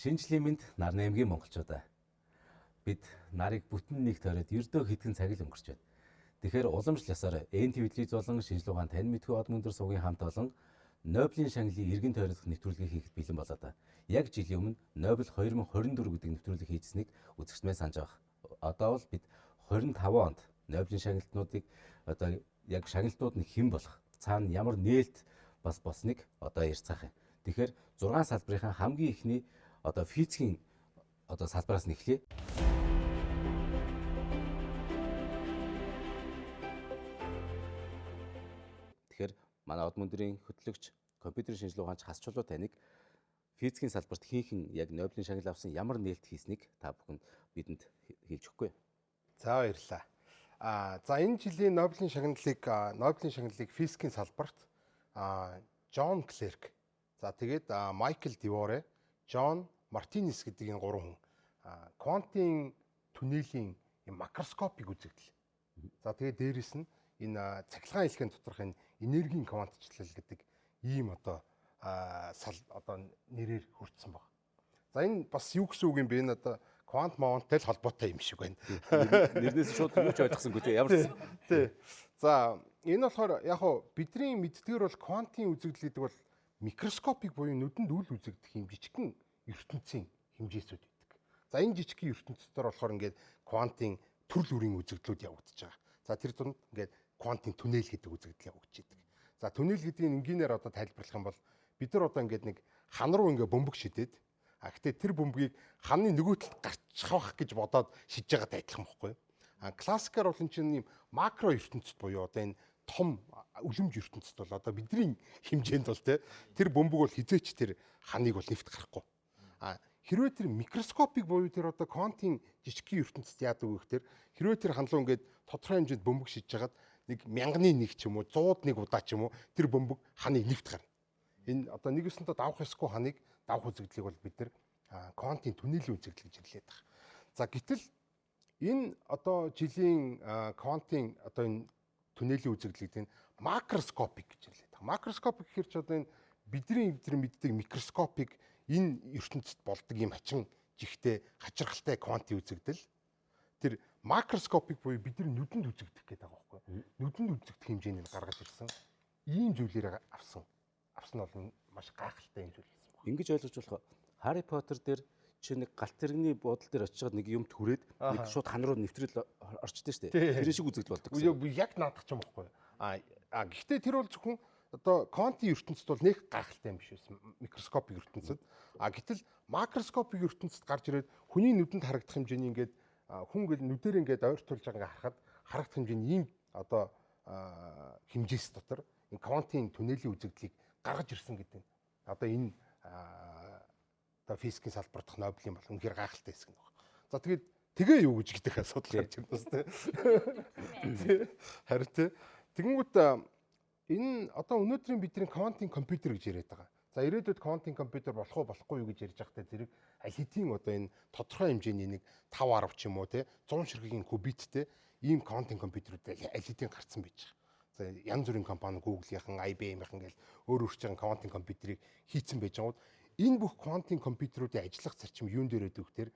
Шинэ жилийн мэнд Нарны аймгийн монголчуудаа. Бид нарыг бүтэн нэг тойроод ердөө хэдхэн цаг л өнгөрч байна. Тэгэхээр уламжлал ёсоор НТВ телевиз болон шинжлэх ухаан тань мэдхүй од мөндөр сувгийн хамт олон Нобелийн шагналын эргэн тойрох нэвтрүүлгийг хийхэд бэлэн болоо да. Яг жилийн өмнө Нобель 2024 гэдэг нэвтрүүлэг хийжсэнийг үзэгчдээ санаж авах. Одоо бол бид 25 онд Нобелийн шагналтнуудыг одоо яг шагналтууд нь хэн болох, цаана ямар нээлт бас болсныг одоо ярьцгаах юм. Тэгэхээр 6 салбарынхаа хамгийн эхний одоо физикийн одоо салбараас нь эхлэе. Тэгэхээр манай од мөндрийн хөтлөгч компьютерийн шинжилгээ ухаанч Хас Чулуу таныг физикийн салбарт хийхэн яг Нобелийн шагнал авсан ямар нээлт хийснийг та бүхэнд бидэнд хэлж өгөхгүй. За, баярлалаа. За, энэ жилийн Нобелийн шагналыг физикийн салбарт Джон Клерк, за, тэгээд Майкл Деворе, Джон Мартинес гэдэг энэ гурван хүн квантын түнелийн юм макроскопик үзэгдэл. За, тэгээд дээрэс нь энэ цахилгаан элхэн доторх энэ энергийн квантчлал гэдэг ийм одоо сал одоо нэрээр хүртсэн баг. За, энэ бас юу гэсэн үг юм бэ? Энэ одоо квант моменттай л холбоотой юм шиг байна. Нэрнээс шууд юу ч ойлгосонгүй тий, ямар ч. Тий. За, энэ болохоор яг хуу бидний мэддгээр бол квантын үзэгдэл гэдэг бол микроскопик буюу нүдэнд үл үзэгдэх юм жижигхэн ертөнцийн хэмжээсүүд байдаг. За, энэ жижигхэн ертөнцийн болохоор ингээд квантын төрөл бүрийн үзэгдлүүд явагдаж байгаа. За, тэр дунд ингээд квантын түнэл гэдэг үзэгдэл явагдаж идэг. За, түнэл гэдгийг энгийнээр одоо тайлбарлах юм бол бид нар одоо ингээд нэг хан руу ингээд бөмбөг шидээд, гэтээ тэр бөмбөгийг ханы нөгөө талд гарчих гэж бодоод шидэж байгаатай адилхан бохгүй юу? Классикаар бол энэ чинь юм макро ертөнцид буюу одоо энэ том үлэмж ертөнцид бол одоо бидний хэмжээнд бол те тэр бөмбөг бол хизээч тэр ханыг бол нэвт гарахгүй. Хэрвээ тэр микроскопик буюу тэр одоо квантын жижигхэн ертөнцид яадаг вэ гэхээр хэрвээ тэр хан луу ингээд тодорхой хэмжээнд бөмбөг шидэж хагаад нэг мянганы нэг ч юм уу 100-д нэг удаа ч юм уу тэр бөмбөг ханыг нэвт гарна. Энэ одоо нэг өсөндөө давах ёсгүй ханыг давах үзэгдлийг бол бид нар квантын түнелийн үзэгдэл гэж нэрлэдэг байна. За, гэтэл энэ одоо жилийн квантын одоо энэ түнелийн үзэгдэл гэдэг нь макроскопик гэж нэрлэдэг. Макроскопик гэхээр ч одоо энэ бидний тэр мэддэг микроскопик энэ ертөнцид болдог юм хачин жигтэй хачирхалтай квантын үзэгдэл тэр макроскопик буюу бидний нүдэнд үзэгдэх гэдэг байгаа байхгүй. Нүдэнд үзэгдэх хэмжээнийг гаргаж ирсэн. Ийм зүйлээр авсан. Авсан нь бол маш гайхалтай юм зүйл байсан байна. Ингэж ойлгож болох. Харри Поттер дээр чи нэг галт тэрэгний буудлын дээр очиж нэг юм түрээд нэг шууд хан руу нэвтрэл орчдөө шүү дээ. Тэр шиг үзэгдэл болдог гэсэн. Үгүй, яг наадах ч юм бохгүй. Гэхдээ тэр бол зөвхөн одоо квантын ертөнцид бол нэг гайхалтай юм биш байсан. Микроскопик ертөнцид. Гэтэл макроскопик ертөнцид гарч ирээд хүний нүдэнд харагдах хэмжээний ингээд хүн гэл нүдээр ингээд ойртуулж байгаа ингээд харахад харагдах хэмжээний ийм одоо хэмжээс дотор энэ квантын түнелийн үзэгдлийг гаргаж ирсэн гэдэг нь одоо энэ одоо физикийн салбар дахь Нобелийн бол үнэхээр гайхалтай хэсэг нь байна. За, тэгээд тэгээ юу гэж гэдэг асуудал гарч ирнэ бас тий. Харин тий. Тэгэнгүүт энэ одоо өнөөдрийн бидний квантын компьютер гэж яриад байгаа. За, ирээдүйд квантын компьютер болох уу, болохгүй юу гэж ярьж байхдаа зэрэг аль хэдийн одоо энэ тодорхой хэмжээний нэг 5 10 ч юм уу те 100 ширхгийн кубиттэй ийм квантын компьютерүүд аль хэдийн гарцсан байж байгаа. За, янз бүрийн компани, Google-ийнхэн, IBM-ийнхэн гэл өөр өөрчийн квантын компьютерийг хийцэн байж байгаа. Энэ бүх квантын компьютеруудын ажиллах зарчим юун дээр өгдөг гэхээр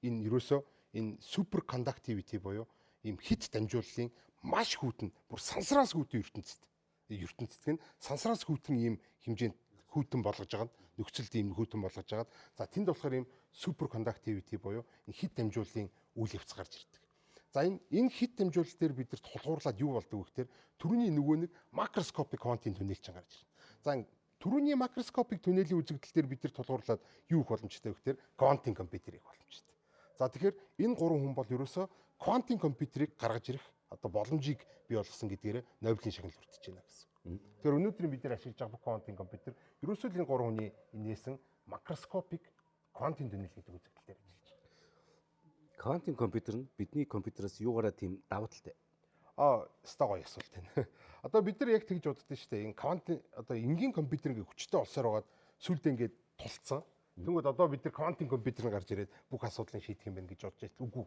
энэ ерөөсөө энэ super conductivity буюу ийм хэт дамжууллын маш хүйтэн, бүр сансраас хүйтэн ертөнцид. Ертөнцид нь сансраас хүйтэн ийм хэмжээнд хүйтэн болгож байгаа нь нөхцөлд ийм хүйтэн болгож байгаад, за, тэнд болохоор ийм super conductivity буюу энэ хэт дамжууллын үйл явц гарч ирдэг. За, энэ хэт дамжуулал дээр бид нар тулгуурлаад юу болдог вэ гэхээр түрүүний нөгөө нэг макроскопик квантын түнэл чинь гарч ирнэ. За, түрүүний макроскопик түнелийн үзэгдэл дээр бид нар тулгуурлаад юу их боломжтой вэ гэхээр квантын компьютер их боломжтой. За, тэгэхээр энэ гурван хүн бол ерөөсөө квантын компьютерийг гаргаж ирэх одоо боломжийг бий болгосон гэдгээрээ Нобелийн шагнал хүртэж байна гэсэн. Тэгэхээр өнөөдрийн бид нар ашиглаж байгаа бүх квантын компьютер ерөөсөө л энэ гурван хүний нээсэн макроскопик квантын түнэл гэдэг үзэгдэл дээр ажиллаж байна. Квантын компьютер нь бидний компьютероос юугаараа тийм давуу талтай? Өстой гоё асуулт байна. Одоо бид нар яг тэгж боддоо шүү дээ. Энэ квантын одоо энгийн компьютер ингээ хүчтэй олсоор байгаад сүлдээ ингээд тулцсан. Тэнгүүд одоо бид нар квантын компьютер нь гарч ирээд бүх асуудлыг шийдэх юм байна гэж бодож байт. Үгүй.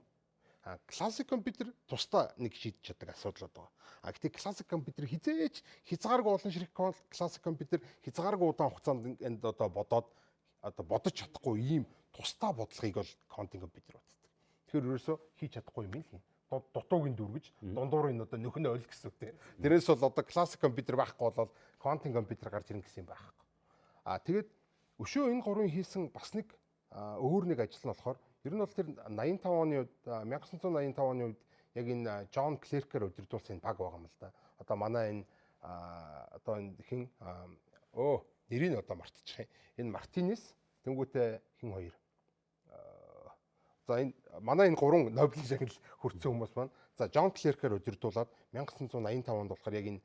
Классик компьютер тусдаа нэг шийдэж чаддаг асуудлууд байгаа. Гэтэ классик компьютер хизээч хязгааргүй олон ширхэг классик компьютер хязгааргүй удаан хугацаанд энд одоо бодоод одоо бодож чадахгүй ийм тусдаа бодлогыг бол квантын компьютер боддог. Тэгэхээр ерөөсөө хийж чадахгүй юм л юм. Дутуугийн дүүргэж дундуурын одоо нөхөн ойл гэсэн үг тийм. Тэрнээс бол одоо классик компьютер байхгүй бол квантын компьютер гарч ирнэ гэсэн юм байхгүй. А тэгээд өшөө энэ гурвын хийсэн бас нэг өөр нэг ажил нь болохоор ер нь бол тэр 85 оны үед 1985 оны үед яг энэ Джон Клеркээр удирдуулсан энэ баг байгаа юм л да. Одоо манай энэ одоо энэ хин нэрийг одоо мартчих юм. Энэ Мартинес тэнгуүтээ хин хоёр. За энэ манай энэ гурван Нобелийн шагнал хүртсэн хүмүүс маань за Джон Клеркээр удирдуулаад 1985 онд болохоор яг энэ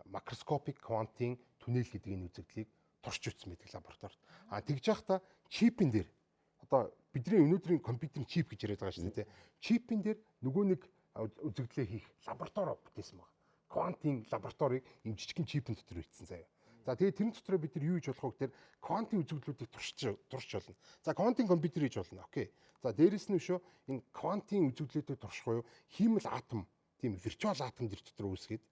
макроскопик квантын түнэл гэдэг энэ үзэгдлийг турш үзсэн байдаг лабораторид. А тэгж байхдаа чипэн дээр одоо бидний өнөөдрийн компьютерийн чип гэж яриад байгаа шүү дээ. Чипэн дээр нөгөө нэг үзэгдлээ хийх лаборатори бүтээсэн байна. Квантын лабораторийг юм жижигхэн чипэн дотор хийсэн заяа. За тэгээд тэрэн дотор бид нар юу хийж болох вэ гэхээр квантын үзэгдлүүдийг турш болно. За квантын компьютер хийж болно. Окей. За дээрэс нь өшөө энэ квантын үзэгдлүүдийг турших буюу хиймэл атом, тийм виртуал атом тэр дотор үүсгээд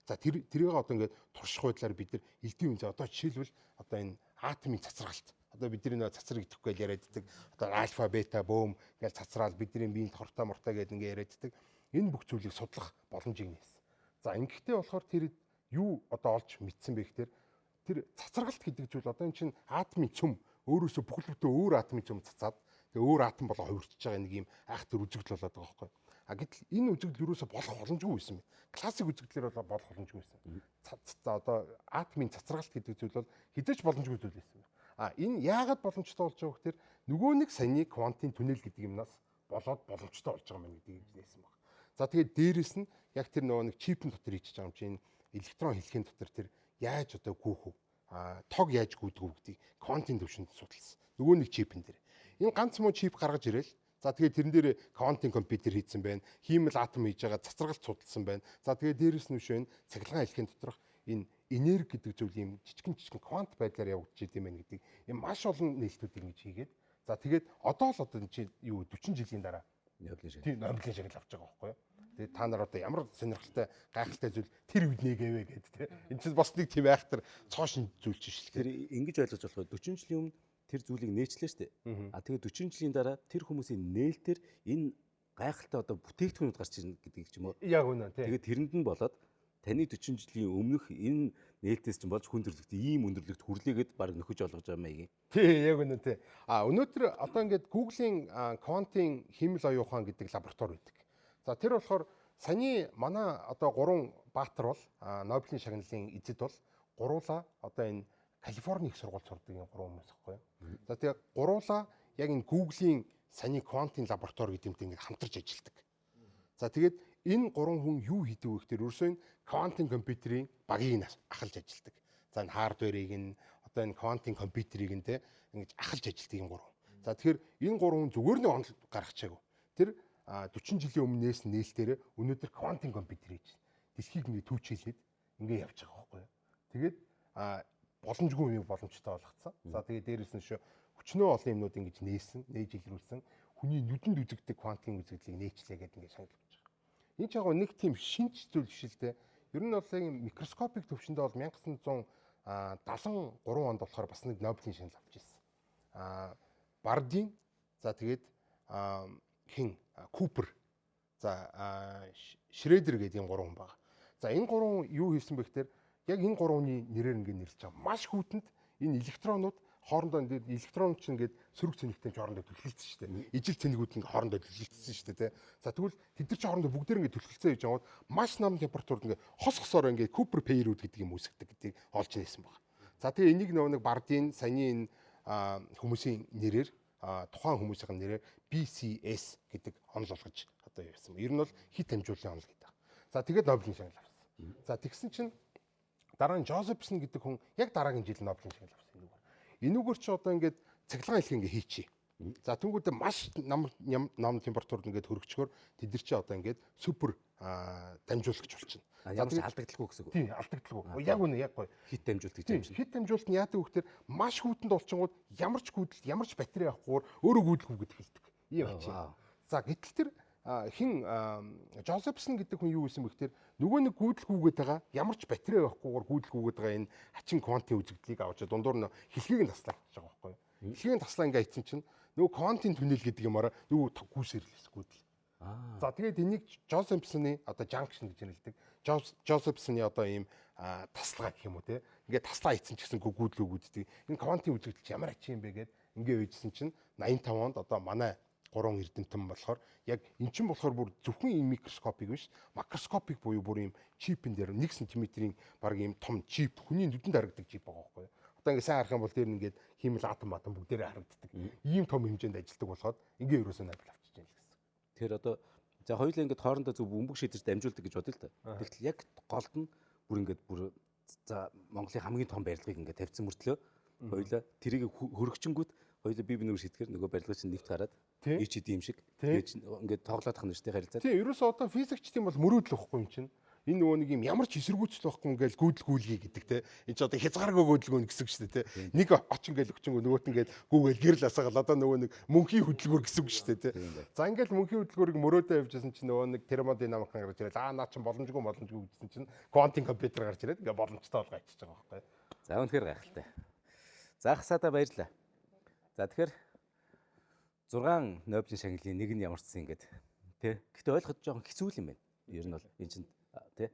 за тэрийг одоо ингээд турших байдлаар бид нар элдвийн үнэ одоо жишээлбэл одоо энэ атомын цацралт одоо бидний нөө цацраг идэхгүй л яриад байдаг. Одоо альфа, бета, бөөм гэж цацраал бидний биед хортой мортой гэдээ ингээд яриад байдаг. Энэ бүх зүйлийг судлах боломжийг нээсэн. За ингэхдээ болохоор тэр юу одоо олж мэдсэн бэ гэхээр тэр цацрагалт гэдэг зүйл одоо эн чинь атомын цөм өөрөөсөө бүхэл бүтэн өөр атомын цөм цацаад тэгээ өөр атом болоо хувирчиж байгаа нэг юм айхтар үзэгдэл болоод байгаа байхгүй. А гэтэл энэ үзэгдэл юусоо болох боломжгүй байсан юм. Классик үзэгдлэр бол болох боломжгүй байсан. За одоо атомын цацрагалт гэдэг зүйл бол хэзээ ч боломжгүй зүйл байсан юм. А энэ яагаад боломжтой болж байгаа вэ гэхээр нөгөө нэг саяны квантын түнэл гэдэг юмнаас болоод боломжтой болж байгаа юм гэдгийг нээсэн баг. За тэгээд дээрэс нь яг тэр нөгөө нэг чипэн дотор хийчихэж байгаа юм чинь электрон хэлхийн дотор тэр яаж одоо гүйх үү? Тог яаж гүйдэг үү гэдгийг квантын төвшөнд судалсан. Нөгөө нэг чипэн дээр. Энэ ганц муу чип гаргаж ирэл. За тэгээд тэрэн дээр квантын компьютер хийцэн байна. Хиймэл атом хийж байгаа цацрагалт судалсан байна. За тэгээд дээрэс нь өшөө энэ цахилгаан хэлхийн доторх энэ энерги гэдэг зүйл юм жижигэн жижигэн квант байдлаар явагдаж идэм байх гэдэг юм маш олон нээлтүүдийг ингэж хийгээд за тэгээд одоо л одоо чи юу 40 жилийн дараа Нобелийн шагнал. Тийм Нобелийн шагнал авч байгаа байхгүй юу? Тэгээд та нар одоо ямар сонирхолтой гайхалтай зүйл тэр үед нэгээвэ гэд тэ. Энд чинь бас нэг тийм айхтар цоо шин зүйл чинь шил. Тэр ингэж ойлгож болох 40 жилийн өмнө тэр зүйлийг нээчлээ шүү дээ. А тэгээд 40 жилийн дараа тэр хүмүүсийн нээлтээр энэ гайхалтай одоо бүтээгдэхүүнүүд гарч ирнэ гэдгийг ч юм уу. Яг үнэ тий. Тэгээд тэрэнд нь болоод таны 40 жилийн өмнөх энэ нээлтээс чинь болж хүн төрөлхт ийм өндөрлөгт хүрлээгээд баг нөхөж олгож байгаа маяг. Тий, яг үнэ тий. А өнөөдөр одоо ингээд Google-ийн квантын хиймэл оюун ухаан гэдэг лаборатори байдаг. За тэр болохоор саяны манай одоо гурван баатар бол Нобелийн шагналын эзэд бол гуруула одоо энэ Калифорни их сургуульд сурдаг юм гурван хүмүүс байхгүй юу. За тэгээ гуруула яг энэ Google-ийн саяны квантын лаборатори гэдэг юмтай ингээд хамтарч ажилладаг. За тэгээд энэ гурван хүн юу хийдэг вэ гэхээр ерөөсөө энэ квантын компьютерийн багийг ахалж ажилладаг. За энэ хардверыг нь одоо энэ квантын компьютерийг нь те ингэж ахалж ажилладаг юм гурван. За тэгэхээр энэ гурван хүн зүгээр нэг онол гаргачаагүй. Тэр 40 жилийн өмнөөс нээлтээр өнөөдөр квантын компьютер хийж дэлхийг ингэ түүчээлээд ингэ явж байгаа байхгүй юу. Тэгээд боломжгүй юм боломжтой болгоцсон. За тэгээд дээрэс нь шүү өчнөө олон юмнууд ингэж нээсэн, нээж илрүүлсэн. Хүний нүдэнд үзэгддэг квантын үзэгдлийг нээчлээ гэдэг ингэ шагнал авч байгаа. Энэ ч яг нэг тийм шинж зүйл биш л дээ. Ер нь бол яг микроскопик төвшөндөө бол 1973 онд болохоор бас нэг Нобелийн шагнал авч ирсэн. Бардин за тэгээд хин Купер за Шредер гэдэг юм гурван хүн байгаа. За энэ гурван юу хийсэн бэ гэхээр яг энэ гурваны нэрээр ингэ нэрлэж байгаа. Маш хүтэнд энэ электронууд хоорондоо ингээд электрон чинь ингээд сөрөг цэнэгтэй ч хоорондоо түлхэлсэн шүү дээ. Ижил цэнэгүүд ингээд хоорондоо түлхэлсэн шүү дээ, тэ. За тэгвэл тэд нар ч хоорондоо бүгдээр ингээд түлхэлсэн гэж яваад маш нам температурд ингээд хос хосоор ингээд Купер пейрүүд гэдэг юм үүсгдэг гэдгийг олж нээсэн байна. За тэгээ энийг нөгөө нэг Бардин саяны энэ хүмүүсийн нэрээр тухайн хүмүүсийн нэрээр BCS гэдэг онол олгож одоо явсан. Ер нь бол хит дамжууллын онол гэдэг. За тэгээд Нобелийн шагнал авсан. За тэгсэн чинь дараа нь Жозефсон гэдэг хүн яг дараагийн жил Нобелийн шагнал авсан энүүгээр. Энүүгээр чи одоо ингээд цахилгаан хэлхий ингээ хийчихье. За тэнгуүдээ маш нам температурд ингээд хөргөчгөр тэд нар чи одоо ингээд супер дамжуулагч болчихно. За ямар ч алдагдaltaгүй гэсэн үг. Тийм, алдагдaltaгүй. Яг үнэ, яг гоё. Хит дамжуулт гэж юм чинь. Хит дамжуулт нь яадаг вэ гэхээр маш хүүтэнд болчингууд ямар ч гүйдэл, ямар ч батарей авахгүйгээр өөрөө гүйдэлгүй гэдэг хэлдэг. Ийм ачи. За гэтэл тэр хин Жозефсон гэдэг хүн юу хийсэн бэ гэхээр нөгөө нэг гүйдэлгүйгээд байгаа ямар ч батарей байхгүйгээр гүйдэлгүйгээд байгаа энэ хачин квантын үзэгдлийг авч дундуур нь хэлхийг нь таслаад байгаа байхгүй юу. Дэлхийн таслаа ингээ хийсэн чинь нөгөө квантын түнэл гэдэг юмараа нөгөө гүйсээр л гүйдэл. За тэгээд энийг Джозефсоны одоо junction гэж нэрлэдэг. Джозефсоны одоо ийм таслага гэх юм уу те. Ингээд таслаа хийсэн ч гэсэн гүйдлөө гүйддэг. Энэ квантын үзэгдэл ямар ачин юм бэ гэд ингээ үйжсэн чинь 85 онд одоо манай гурван эрдэмтэн болохоор яг эн чинь болохоор бүр зөвхөн ийм микроскопик биш, макроскопик буюу бүр ийм чипэн дээр 1 см-ийн баг ийм том чип хүний нүдэнд харагдаг чип байгаа байхгүй юу. Одоо ингээ сайн харах юм бол тэр ингээд хиймэл атом бүгдээрээ харагддаг. Ийм том хэмжээнд ажилладаг болоход ингээ ерөөсөө Нобель авчиж байна л гэсэн. Тэгэхээр одоо за хоёулаа ингээд хоорондоо зөв бөмбөг шийдэж дамжуулдаг гэж бодъё л да. Тэгтэл яг голд нь бүр ингээд бүр за Монголын хамгийн том барилгыг ингээд тавьсан мөртлөө хоёулаа тэрийг хөрөгчөнгүүт хоёулаа бие биенээ шийтгэхэр нөгөө барилга чинь нэвт гараад ичид юм шиг тэгээд ингээд тоглоодох нь шүү дээ харилцаа. Тийм ерөөсөө одоо физикчдийн бол мөрөөдөл واخгүй юм чинь. Энэ нөгөө нэг юм ямар ч эсэргүүцэл байхгүй ингээл гүйдэл гүйлгий гэдэг те. Энэ ч одоо хязгааргүй гүйдэлгүүн гэсэн үг шүү дээ те. Нэг очин ингээл өгчөнгөө нөгөөт ингээл гүүгээл гэрэл асаагаал одоо нөгөө нэг мөнхийн хөдөлгүүр гэсэн үг шүү дээ те. За ингээл мөнхийн хөдөлгүүрийг мөрөөдөө явжсэн чинь нөгөө нэг термодинамик гарч ирэл аа наа чин боломжгүй боломжгүй гэсэн чинь квантын компьютер гарч ирээд ингээ боломжтой болгоо ичиж байгаа байхгүй. За үнэхээр гайхалтай. За хасаадаа баярлалаа. За тэгэхээр 6 Нобелийн шагналын нэг нь ямар ч гэсэн ингээд тий. Гэхдээ ойлгоход жоохон хэцүү юм байна. Ер нь бол энэ чинь тий.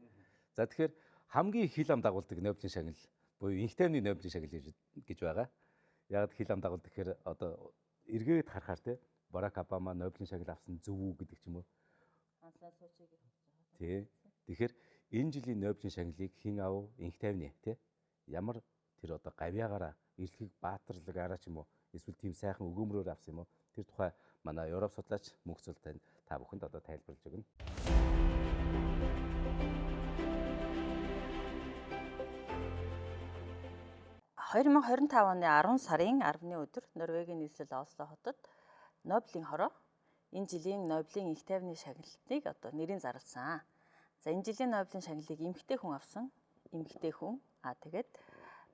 За тэгэхээр хамгийн их хил ам дагуулдаг Нобелийн шагнал буюу инх тайвны Нобелийн шагнал гэж байгаа. Яг хил ам дагуулдаг гэхээр одоо эргээд харахаар тий Барак Обама Нобелийн шагнал авсан зөв үү гэдэг ч юм уу. Тий. Тэгэхээр энэ жилийн Нобелийн шагналыг хэн ав? Инх тайвны тий. Ямар тэр одоо гавьяагаараа эрэлхэг баатарлагаараа ч юм уу эсвэл тийм сайхан өгөөмрөөр авсан юм уу? Тэр тухай манай Европ судлаач Мөнхцөл тань та бүхэнд одоо тайлбарлаж өгнө. 2025 оны 10 сарын 10-ны өдөр Норвегийн нийслэл Осло хотод Нобелийн хороо энэ жилийн Нобелийн инх тайвны шагналыг одоо нэрийн зарласан. За энэ жилийн Нобелийн шагналыг эмэгтэй хүн авсан. Эмэгтэй хүн. Тэгээд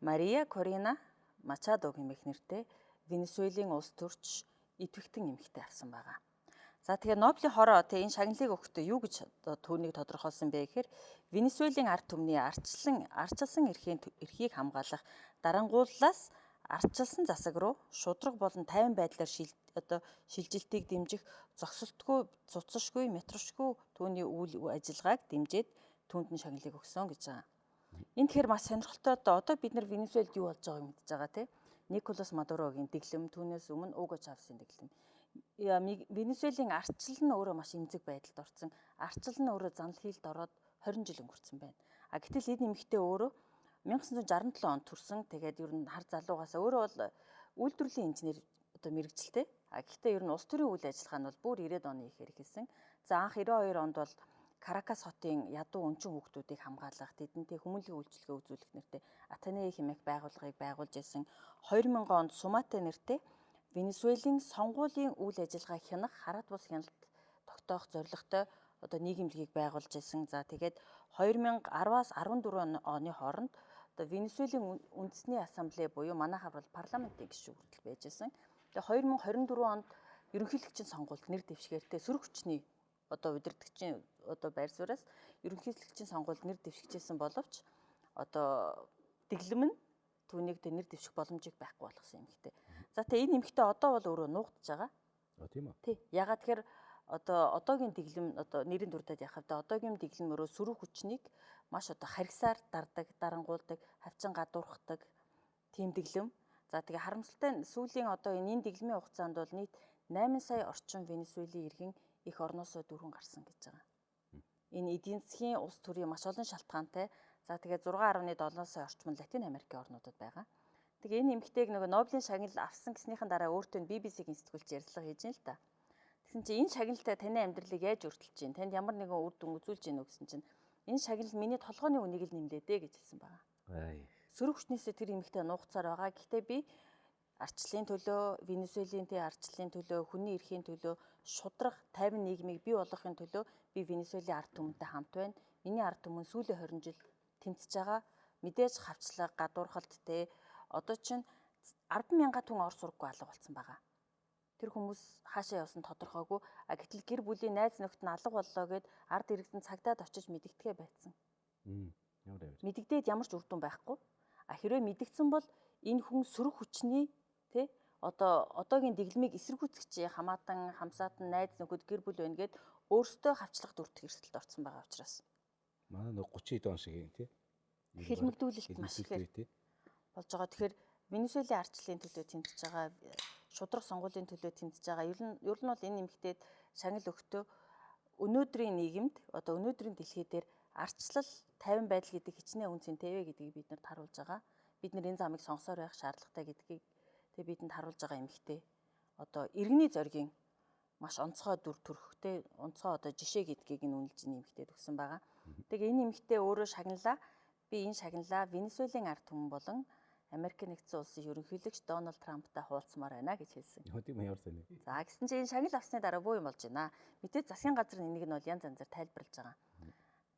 Мария Корина Мачадо хэмээх нэртэй Венесуэлийн улс төрч идэвхтэн эмэгтэй авсан байгаа. За тэгэхээр Нобелийн хороо тэ энэ шагналыг өгөхдөө юу гэж одоо түүнийг тодорхойлсон бэ гэхээр Венесуэлийн ард түмний ардчилсан эрхийг хамгаалах дарангууллаас ардчилсан засаг руу шударга болон тайван байдлаар одоо шилжилтийг дэмжих зогсолтгүй, цуцшгүй, метрошгүй түүний үйл ажиллагааг дэмжиж түүнд нь шагналыг өгсөн гэж байгаа. Энэ тэгэхээр маш сонирхолтой одоо бид нар Венесуэлд юу болж байгааг мэдж байгаа тий. Николас Мадурогийн дэглэм, түүнээс өмнө Уго Чавесийн дэглэм. Венесуэлийн ардчил нь өөрөө маш эмзэг байдалд орсон. Ардчил нь өөрөө занал хийлд ороод 20 жил өнгөрцөн байна. А гэтэл энэ эмэгтэй өөрөө 1967 онд төрсэн. Тэгээд ер нь хар залуугаас өөрөө бол үйлдвэрлэлийн инженер одоо мэрэгчлээ. А гэхдээ ер нь улс төрийн үйл ажиллагаа нь бол бүр 90-ад оны ихээр эхэлсэн. За анх 92 онд бол Каракас хотын ядуу өнчин хүүхдүүдийг хамгаалах, тэдэнтэй хүмүүнлэгийн үйлчилгээ үзүүлэх нэртэй Атанеи хэмээх байгууллагыг байгуулж исэн. 2000 онд Сумате нэртэй Венесуэлийн сонгуулийн үйл ажиллагаа хянах, хараат бус хяналт тогтоох зорилготой одоо нийгэмлэгийг байгуулж исэн. За тэгээд 2010-аас 14 оны хооронд одоо Венесуэлийн үндэсний ассамблей буюу манайхаар бол парламентын гишүүн хүртэл байж исэн. Тэгээд 2024 онд ерөнхийлөгчийн сонгуульд нэр дэвшгээртэй сөрөг хүчний одоо удирдагчийн одоо байр сууриас ерөнхийлөгчийн сонгуульд нэр дэвшигчээсэн боловч одоо дэглэм нь түүнийг тэ нэр дэвших боломжийг байхгүй болгосон эмэгтэй. За тэгээ энэ эмэгтэй одоо бол өөрөө нуугдж байгаа. Тийм үү? Тий. Ягаад тэгэхээр одоо одоогийн дэглэм одоо нэрийн дурдаад явах вэ? Одоогийн дэглэм өөрөө сөрөг хүчнийг маш одоо харгисаар дардаг, дарангуулдаг, хавчин гадуурхдаг тийм дэглэм. За тэгээ харамсалтай нь сүүлийн одоо энэ дэглэмийн хугацаанд бол нийт 8 сая орчим Венесуэлийн иргэн их орноосоо дөрвөн гарсан гэж байгаа. Энэ эдийн засгийн улс төрийн маш олон шалтгаантай. За тэгээ 6.7 сая орчим нь Латин Америкийн орнуудад байгаа. Тэгээ энэ эмэгтэйг нөгөө Нобелийн шагнал авсан гэснийхэн дараа өөртөө нь BBC-ийн сэтгүүлч ярилцлага хийж байна л та. Тэгсэн чинь энэ шагналтай таны амьдралыг яаж өөрчилж чинь? Танд ямар нэгэн үр дүн үзүүлж гинэ үү гэсэн чинь энэ шагнал миний толгойн үнийг л нэмлээ дээ гэж хэлсэн байгаа. Сөрөг хүчнээсээ тэр эмэгтэй нуугцаар байгаа. Гэхдээ би ардчлалын төлөө, Венесуэлийн тий ардчлалын төлөө, хүний эрхийн төлөө, шударга тайван нийгмийг бий болгохын төлөө би Венесуэлийн ард түмэнтэй хамт байна. Миний ард түмэн сүүлийн 20 жил тэмцэж байгаа. Мэдээж хавчлага, гадуурхалт те одоо чинь 10,000 хүн ор сурггүй алга болсон байгаа. Тэр хүмүүс хаашаа явсан тодорхойгүй. А гэтэл гэр бүлийн найз нөхд нь алга боллоо гэд ард иргэдэн цагдаад очиж мэдэгдэхээ байцсан. Ямар авир. Мэдэгдээд ямар ч үр дүн байхгүй. А хэрвээ мэдэгдсэн бол энэ хүн сөрөг хүчний тий Одоо одоогийн дэглэмийг эсэргүүцэгч хамаатан, хамсаатан, найз нөхөд, гэр бүл байна гэд өөрсдөө хавчлах дүртэх эрсдэлд орсон байгаа учраас. Манай нэг 30 хэд он шиг юм тий. Хилмигдүүлэлт маш ихээр болж байгаа. Тэгэхээр Венесуэлийн ардчлалын төлөө тэмцэж байгаа, шударга сонгуулийн төлөө тэмцэж байгаа. Ер нь бол энэ эмэгтэйд шагнал өгтөө өнөөдрийн нийгэмд одоо өнөөдрийн дэлхий дээр ардчлал тайван байдал гэдэг хичнээн үн цэнтэй вэ гэдгийг бид нарт харуулж байгаа. Бид нар энэ замыг сонгосоор байх шаардлагатай гэдгийг тэг бидэнд харуулж байгаа эмэгтэй. Одоо иргэний зоригийн маш онцгой дүр төрхтэй онцгой одоо жишээ гэдгийг нь үнэлж энэ эмэгтэйд өгсөн байгаа. Тэгээ энэ эмэгтэй өөрөө шагналаа. Би энэ шагналаа Венесуэлийн ард түмэн болон Америк нэгдсэн улсын ерөнхийлөгч Дональд Трамптай хуваалцмаар байна гэж хэлсэн. Тийм ямар сони. За гэсэн чинь энэ шагнал авсны дараа буу юм болж байна. Мэдээж засгийн газар энийг нь бол янз янзаар тайлбарлаж байгаа.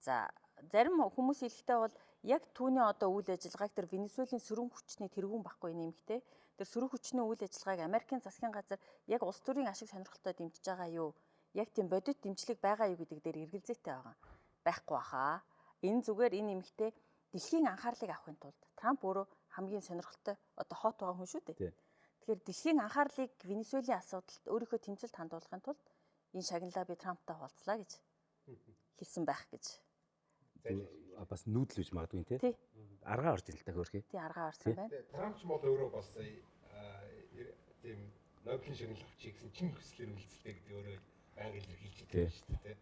За зарим хүмүүс хэлэхдээ бол яг түүний одоо үйл ажиллагааг тэр Венесуэлийн сөрөг хүчний тэргүүн байхгүй нэмэгтэй. Тэр сөрөг хүчний үйл ажиллагааг Америкийн засгийн газар яг улс төрийн ашиг сонирхолтой дэмжиж байгаа юу? Яг тийм бодит дэмжлэг байгаа юу гэдэг дээр эргэлзээтэй байгаа. Байхгүй баха. Энэ зүгээр энэ нэмэгтэй дэлхийн анхаарлыг авахын тулд Трамп өөрөө хамгийн сонирхолтой одоо хот байгаа хүн шүү дээ. Тэгэхээр дэлхийн анхаарлыг Венесуэлийн асуудалд өөрийнхөө тэмцэлд хандуулахын тулд энэ шагналаа би Трамптай хуваалцлаа гэж хэлсэн байх гэж. Бас нүүдэл гэж магадгүй тий. Аргаа орж ин л та хөөрхий. Тий, аргаа орсон байна. Трамп ч бол өөрөө бас тийм Нобелийн шагнал авчих гэсэн чин хүслээр үйлдэлтэй гэдэг өөрөө байнга илэрхийлж байдаг шүү дээ.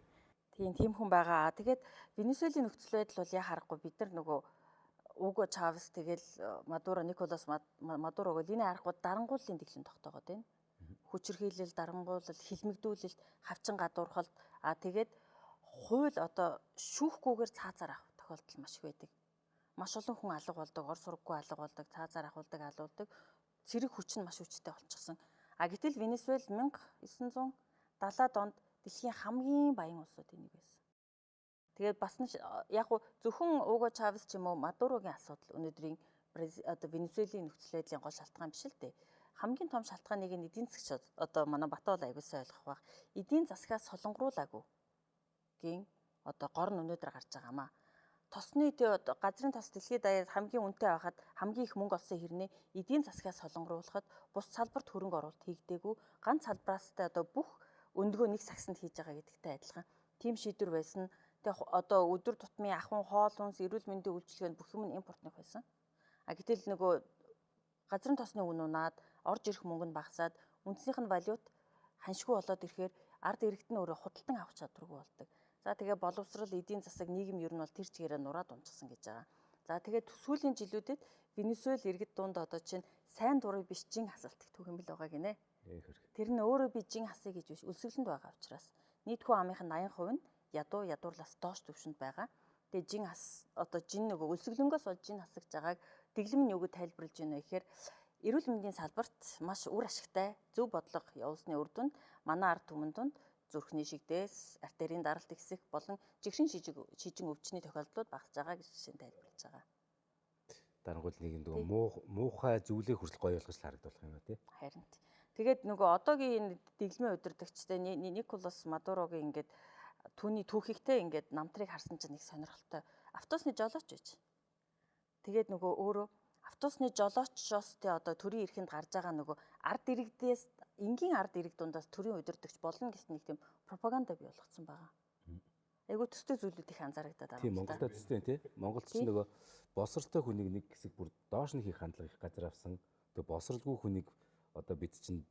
Тийм, тийм хүн байгаа. Тэгээд Венесуэлийн нөхцөл байдал бол яа харахгүй бид нар нөгөө Уго Чавес тэгэл Мадуро, Николас Мадуро гэл энэ аргагүй дарангууллын дэглэм тогтоогод байна. Хүчирхийлэл, дарангуулал, хилмигдүүлэлт, хавчин гадуурхалт, а тэгээд хууль одоо шүүхгүйгээр цаазаар авах тохиолдол маш их байдаг. Маш олон хүн алга болдог, ор сургаггүй алга болдог, цаазаар ахуулдаг, алуулдаг. Цэрэг хүч нь маш хүчтэй болчихсон. А гэтэл Венесуэл 1970-аад онд дэлхийн хамгийн баян улсуудын нэг байсан. Тэгээд бас нь яг зөвхөн Уго Чавес ч юм уу Мадурогийн асуудал өнөөдрийн одоо Венесуэлийн нөхцөл байдлын гол шалтгаан биш л дээ. Хамгийн том шалтгааныг нь эдийн засгч одоо манай Батуул аягүй сайн ойлгох байх. Эдийн засгаас солонгоруулаагүй гийн одоо гор нь өнөөдөр гарч байгаамаа. Тосны газрын тос дэлхийд даяар хамгийн үнэтэй байхад хамгийн их мөнгө олсон хэрнээ эдийн засгаас солонгоруулахад бус салбарт хөрөнгө оруулалт хийгдээгүй, ганц салбараастай одоо бүх өндгөө нэг сагсанд хийж байгаа гэдэгтэй адилхан. Тим шийдвэр байсан. Тэгээ одоо өдөр тутмын ахуйн хоол хүнс, эрүүл мэндийн үйлчилгээнд бүх юм нь импортных байсан. А гэтэл нөгөө газрын тосны үн унаад, орж ирэх мөнгө нь багасаад, үндснийх нь валют ханшгүй болоод ирэхээр ард иргэд нь өөрөө худалдан авах чадваргүй болдог. За тэгээ боловсрал, эдийн засаг, нийгэм ер нь бол тэр чигээрээ нураад унчихсан гэж байгаа. За тэгээд сүүлийн жилүүдэд Венесуэл иргэд дунд одоо чинь сайн дурыг биш жин хасалт түүхэмбэл байгаа гинэ. Тэр нь өөрөө би жин хасъя гэж биш, өлсгөлөнд байгаа учраас. Нийт хүн амынх нь 80% нь ядуу ядуурлаас доош түвшинд байгаа. Тэгээ жин хас одоо жин нөгөө өлсгөлөнгөөс болж жин хасагч байгааг дэглэм нь юуг тайлбарлаж байна вэ гэхээр эрүүл мэндийн салбарт маш үр ашигтай зөв бодлого явуулсны үр дүнд манай ард түмэн дунд зүрхний шигдээс, артерийн даралт ихсэх болон жигшин шижин өвчний тохиолдлууд багасж байгаа гэж жишээ нь тайлбарлаж байгаа. Дарангуул нэг нөгөө муухай зүйлээ хүртэл гоё болгож харагдуулах юм ба тий. Харин. Тэгээд нөгөө одоогийн энэ дэглэмийн удирдагчтай Николас Мадурогийн ингээд түүний түүхийгтэй ингээд намтрыг харсан чинь нэг сонирхолтой автобусны жолооч байж. Тэгээд нөгөө өөрөө автобусны жолоочоос тэ одоо төрийн эрхэнд гарч байгаа нөгөө ард иргэдээс энгийн ард иргэд дундаас төрийн удирдагч болно гэсэн нэг тийм пропаганда бий болгоцсон байгаа. Айгуу төстэй зүйлүүд их анзаарагдаад байгаа. Тийм, Монголд төстэй тий. Монголд ч нөгөө босролтой хүнийг нэг хэсэг бүр доош нь хийх хандлага их газар авсан. Тэгээ босролгүй хүнийг одоо бид чинь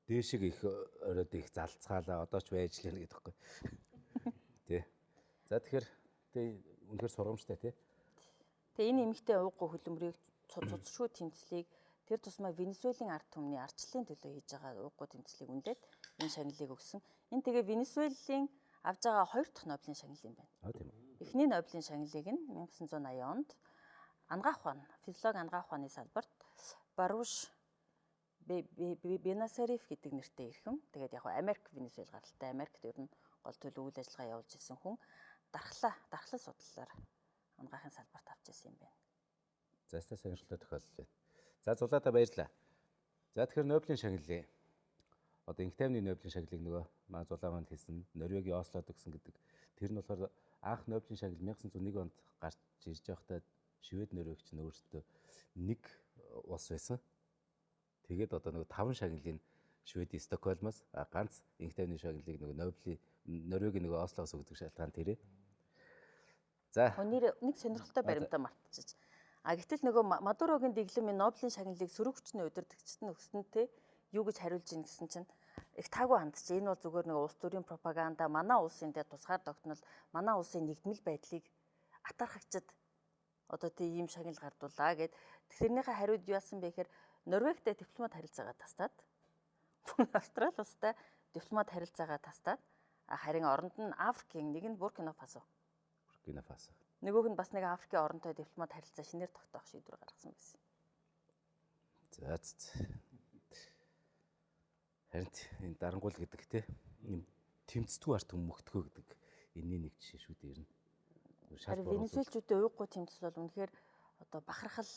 дээшиг их оройд их залцгаалаа одоо ч байж лээ гэдэг байхгүй. Тий. За тэгэхээр тий үнэхээр сургамжтай тий. Тэгээ энэ эмэгтэй ууггүй хөлөмрийг цуцшгүй тэмцлийг тэр тусмаа Венесуэлийн ард түмний ардчлалын төлөө хийж байгаа ууггүй тэмцлийг үнэлээд энэ шагналыг өгсөн. Энэ тэгээ Венесуэлийн авж байгаа хоёр дахь Нобелийн шагнал юм байна. Аа тийм үү. Эхний Нобелийн шагналыг нь 1980 онд ангаах ухаан, физиологи ангаах ухааны салбарт Баруш Бенасариф гэдэг нэртэй эрхэм. Тэгээд яг Америк Венесуэл гаралтай. Америкт ер нь гол төлөв үйл ажиллагаа явуулж исэн хүн дархлаа судлалаар ангаахын салбарт авч ирсэн юм байна. За сонирхолтой тохиолдол байна. За Зулаада баярлалаа. За тэгэхээр Нобелийн шагналыг одоо инх тайвны Нобелийн шагналыг нөгөө маа Зулаа манд хэлсэн Норвегийн Ослод өгсөн гэдэг. Тэр нь болохоор анх Нобелийн шагнал 1901 онд гарч ирж байхдаа Швед Норвег чинь өөрсдөө нэг улс байсан. Тэгээд одоо нөгөө 5 шагналыг Шведийн Стокгольмоос, ганц инх тайвны шагналыг нөгөө Нобелийн Норвегийн нөгөө Ослоос өгдөг шалтгаан тэрэ. За. Өнөр нэг сонирхолтой баримтаа мартчих. А гэтэл нөгөө Мадурогийн дэглэмийн Нобелийн шагналыг сөрөг хүчний удирдагчид нь өгсөнтэй юу гэж хариулж ийн гэсэн чинь их таагүй хандчих. Энэ бол зүгээр нэг улс төрийн пропаганда, манай улсын дээр тусгаар тогтнол, манай улсын нэгдмэл байдлыг атархагчид одоо тий ийм шагнал гардуулаа гэд. Тэрнийхээ хариуд юу яасан бэ гэхээр Норвегтэй дипломат харилцаагаа тастаад, Австрали улстай дипломат харилцаагаа тастаад, харин оронд нь Африкийн нэг нь Буркина Фасо. Буркина Фасо. Нөгөөх нь бас нэг Африкийн оронтой дипломат харилцаа шинээр тогтоох шийдвэр гаргасан байсан. За. Харин энэ дарангуул гэдэг те юм тэмцдэггүй арт хүмүүхтгөө гэдэг энэний нэг жишээ шүү дээ ер нь. Харин Венесуэлчүүдийн уйггүй тэмцэл бол үнэхээр одоо бахархал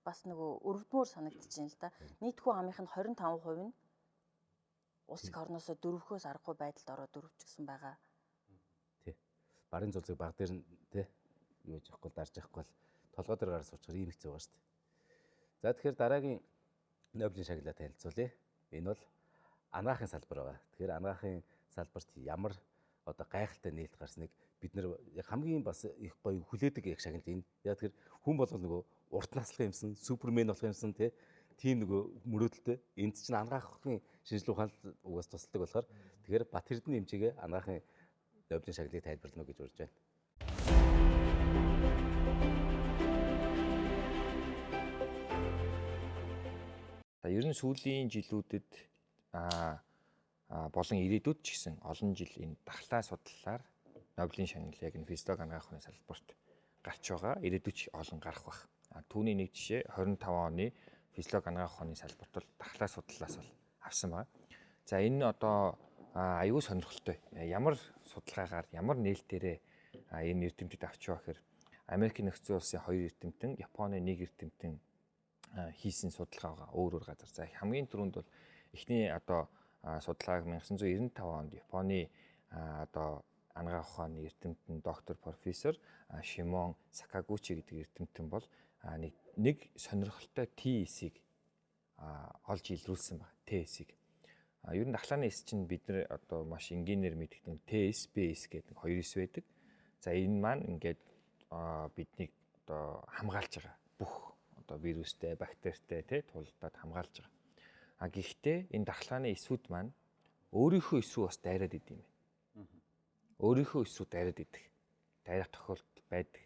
бас нөгөө өрөвдмөр санагдчихээн л да. Нийт хүн амынх нь 25% нь улс их орноосоо дөрвөхөөс аргагүй байдалд ороод дөрвчихсэн байгаа. Тий. Барын зулцыг баг дээр нь тий юу яж явахгүй дарж явахгүй бол толгой дээр гараа суучгаар ийм хэцүү байгаа шүү дээ. За тэгэхээр дараагийн Нобелийн шагналаа танилцуулъя. Энэ бол анагаахын салбар байгаа. Тэгэхээр анагаахын салбарт ямар одоо гайхалтай нээлт гарсныг бид нэр хамгийн бас их гоё хүлээдэг яг шагнал энэ. Яг тэр хүн болгол нөгөө урт наслах юмсан, супермен болох юмсан тий тийм нөгөө мөрөөдөлтэй. Энд чинь анагаахын шинжилгээ ухаан угаас тусалдаг болохоор тэгэхээр Бат Эрдэнэ эмчигээ анагаахын Нобелийн шагналыг тайлбарлана гэж урьж байна. За ер нь сүүлийн жилүүдэд болон ирээдүйд ч гэсэн олон жил энэ дахлаа судлалаар Нобелийн шагнал яг энэ физиологи анагаах ухааны салбарт гарч байгаа. Ирээдүйд ч олон гарах байх. Түүний нэг жишээ 25 оны физиологи анагаах ухааны салбарт бол дахлаа судлалаас бол авсан байна. За энэ одоо аюул сонирхолтой. Ямар судалгаагаар, ямар нээлтээрээ энэ эрдэмтэд авч яваа гэхээр Америкийн нэгдсэн улсын 2 эрдэмтэн, Японы 1 эрдэмтэн хийсэн судалгаа байгаа өөр өөр газар. За хамгийн түрүүнд бол эхний одоо судалгааг 1995 онд Японы одоо анагаах ухааны эрдэмтэн доктор профессор Шимон Сакагучи гэдэг эрдэмтэн бол нэг сонирхолтой T-эсийг олж илрүүлсэн байна. T-эсийг. Ер нь дахлааны эс чинь бид нар одоо маш энгийнээр мэддэг T-эс, B-эс гэдэг хоёр эс байдаг. За энэ маань ингээд биднийг одоо хамгаалж байгаа. Бүх одоо вирустэй, бактеритай тий тулдаад хамгаалж байгаа. А гэхдээ энэ дахлааны эсүүд маань өөрийнхөө эс рүү бас дайраад идэм юм байна. Өөрийнхөө эс рүү дайраад идэх. Дайрах тохиолдол байдаг.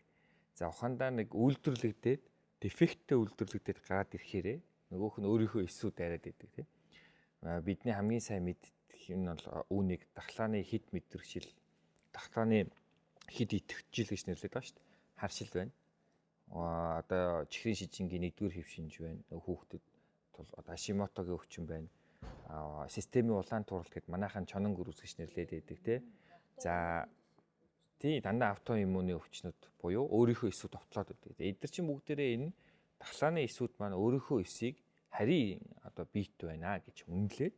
За ухаандаа нэг үйлдвэрлэгдээд, дефекттэй үйлдвэрлэгдээд гараад ирэхээрээ нөгөөх нь өөрийнхөө эс рүү дайраад идэг тий. Бидний хамгийн сайн мэддэг юм нь бол үүнийг дахлааны хит мэдрэгшил, дахлааны хит идэвхжил гэж нэрлэдэг байгаа шүү дээ. Харшил байна. Одоо чихрийн шижингийн нэгдүгээр хэв шинж байна. Хүүхдэд тул одоо Хашимотогийн өвчин байна. Системийн улаан тууралт гэд манайхан чонон гөрүүс гэж нэрлээд байдаг тий. За тий дандаа автоиммуны өвчнүүд буюу өөрийнхөө эсүүд товтлоод байдаг. Эдгээр чинь бүгдээрээ энэ дахлааны эсүүд маань өөрийнхөө эсийг харийн одоо биет байна гэж үнэлээд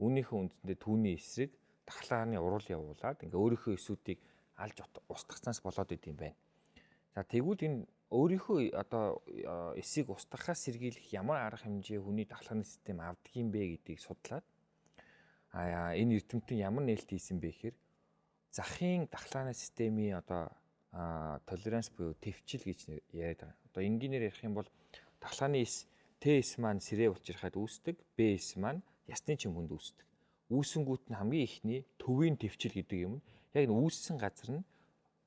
үүнийхээ үндсэндээ түүний эсрэг дахлааны урал явуулаад ингээ өөрийнхөө эсүүдийг алж устгацнаас болоод идэм байна. За тэгвэл энэ өөрийнхөө одоо эсийг устгахаас сэргийлэх ямар арга хэмжээ хүний дахлааны систем авдаг юм бэ гэдгийг судлаад энэ эрдэмтэн ямар нээлт хийсэн бэ гэхээр захын дахлааны системийн одоо толеранс буюу төвчл гэж яриад байгаа. Одоо энгийнээр ярих юм бол дахлааны эс Т эс маань сэрээ учрахад үүсдэг, Б эс маань ясны чимхэнд үүсдэг. Үүсэнгүүт нь хамгийн ихний төвийн төвчл гэдэг юм нь яг энэ үүссэн газар нь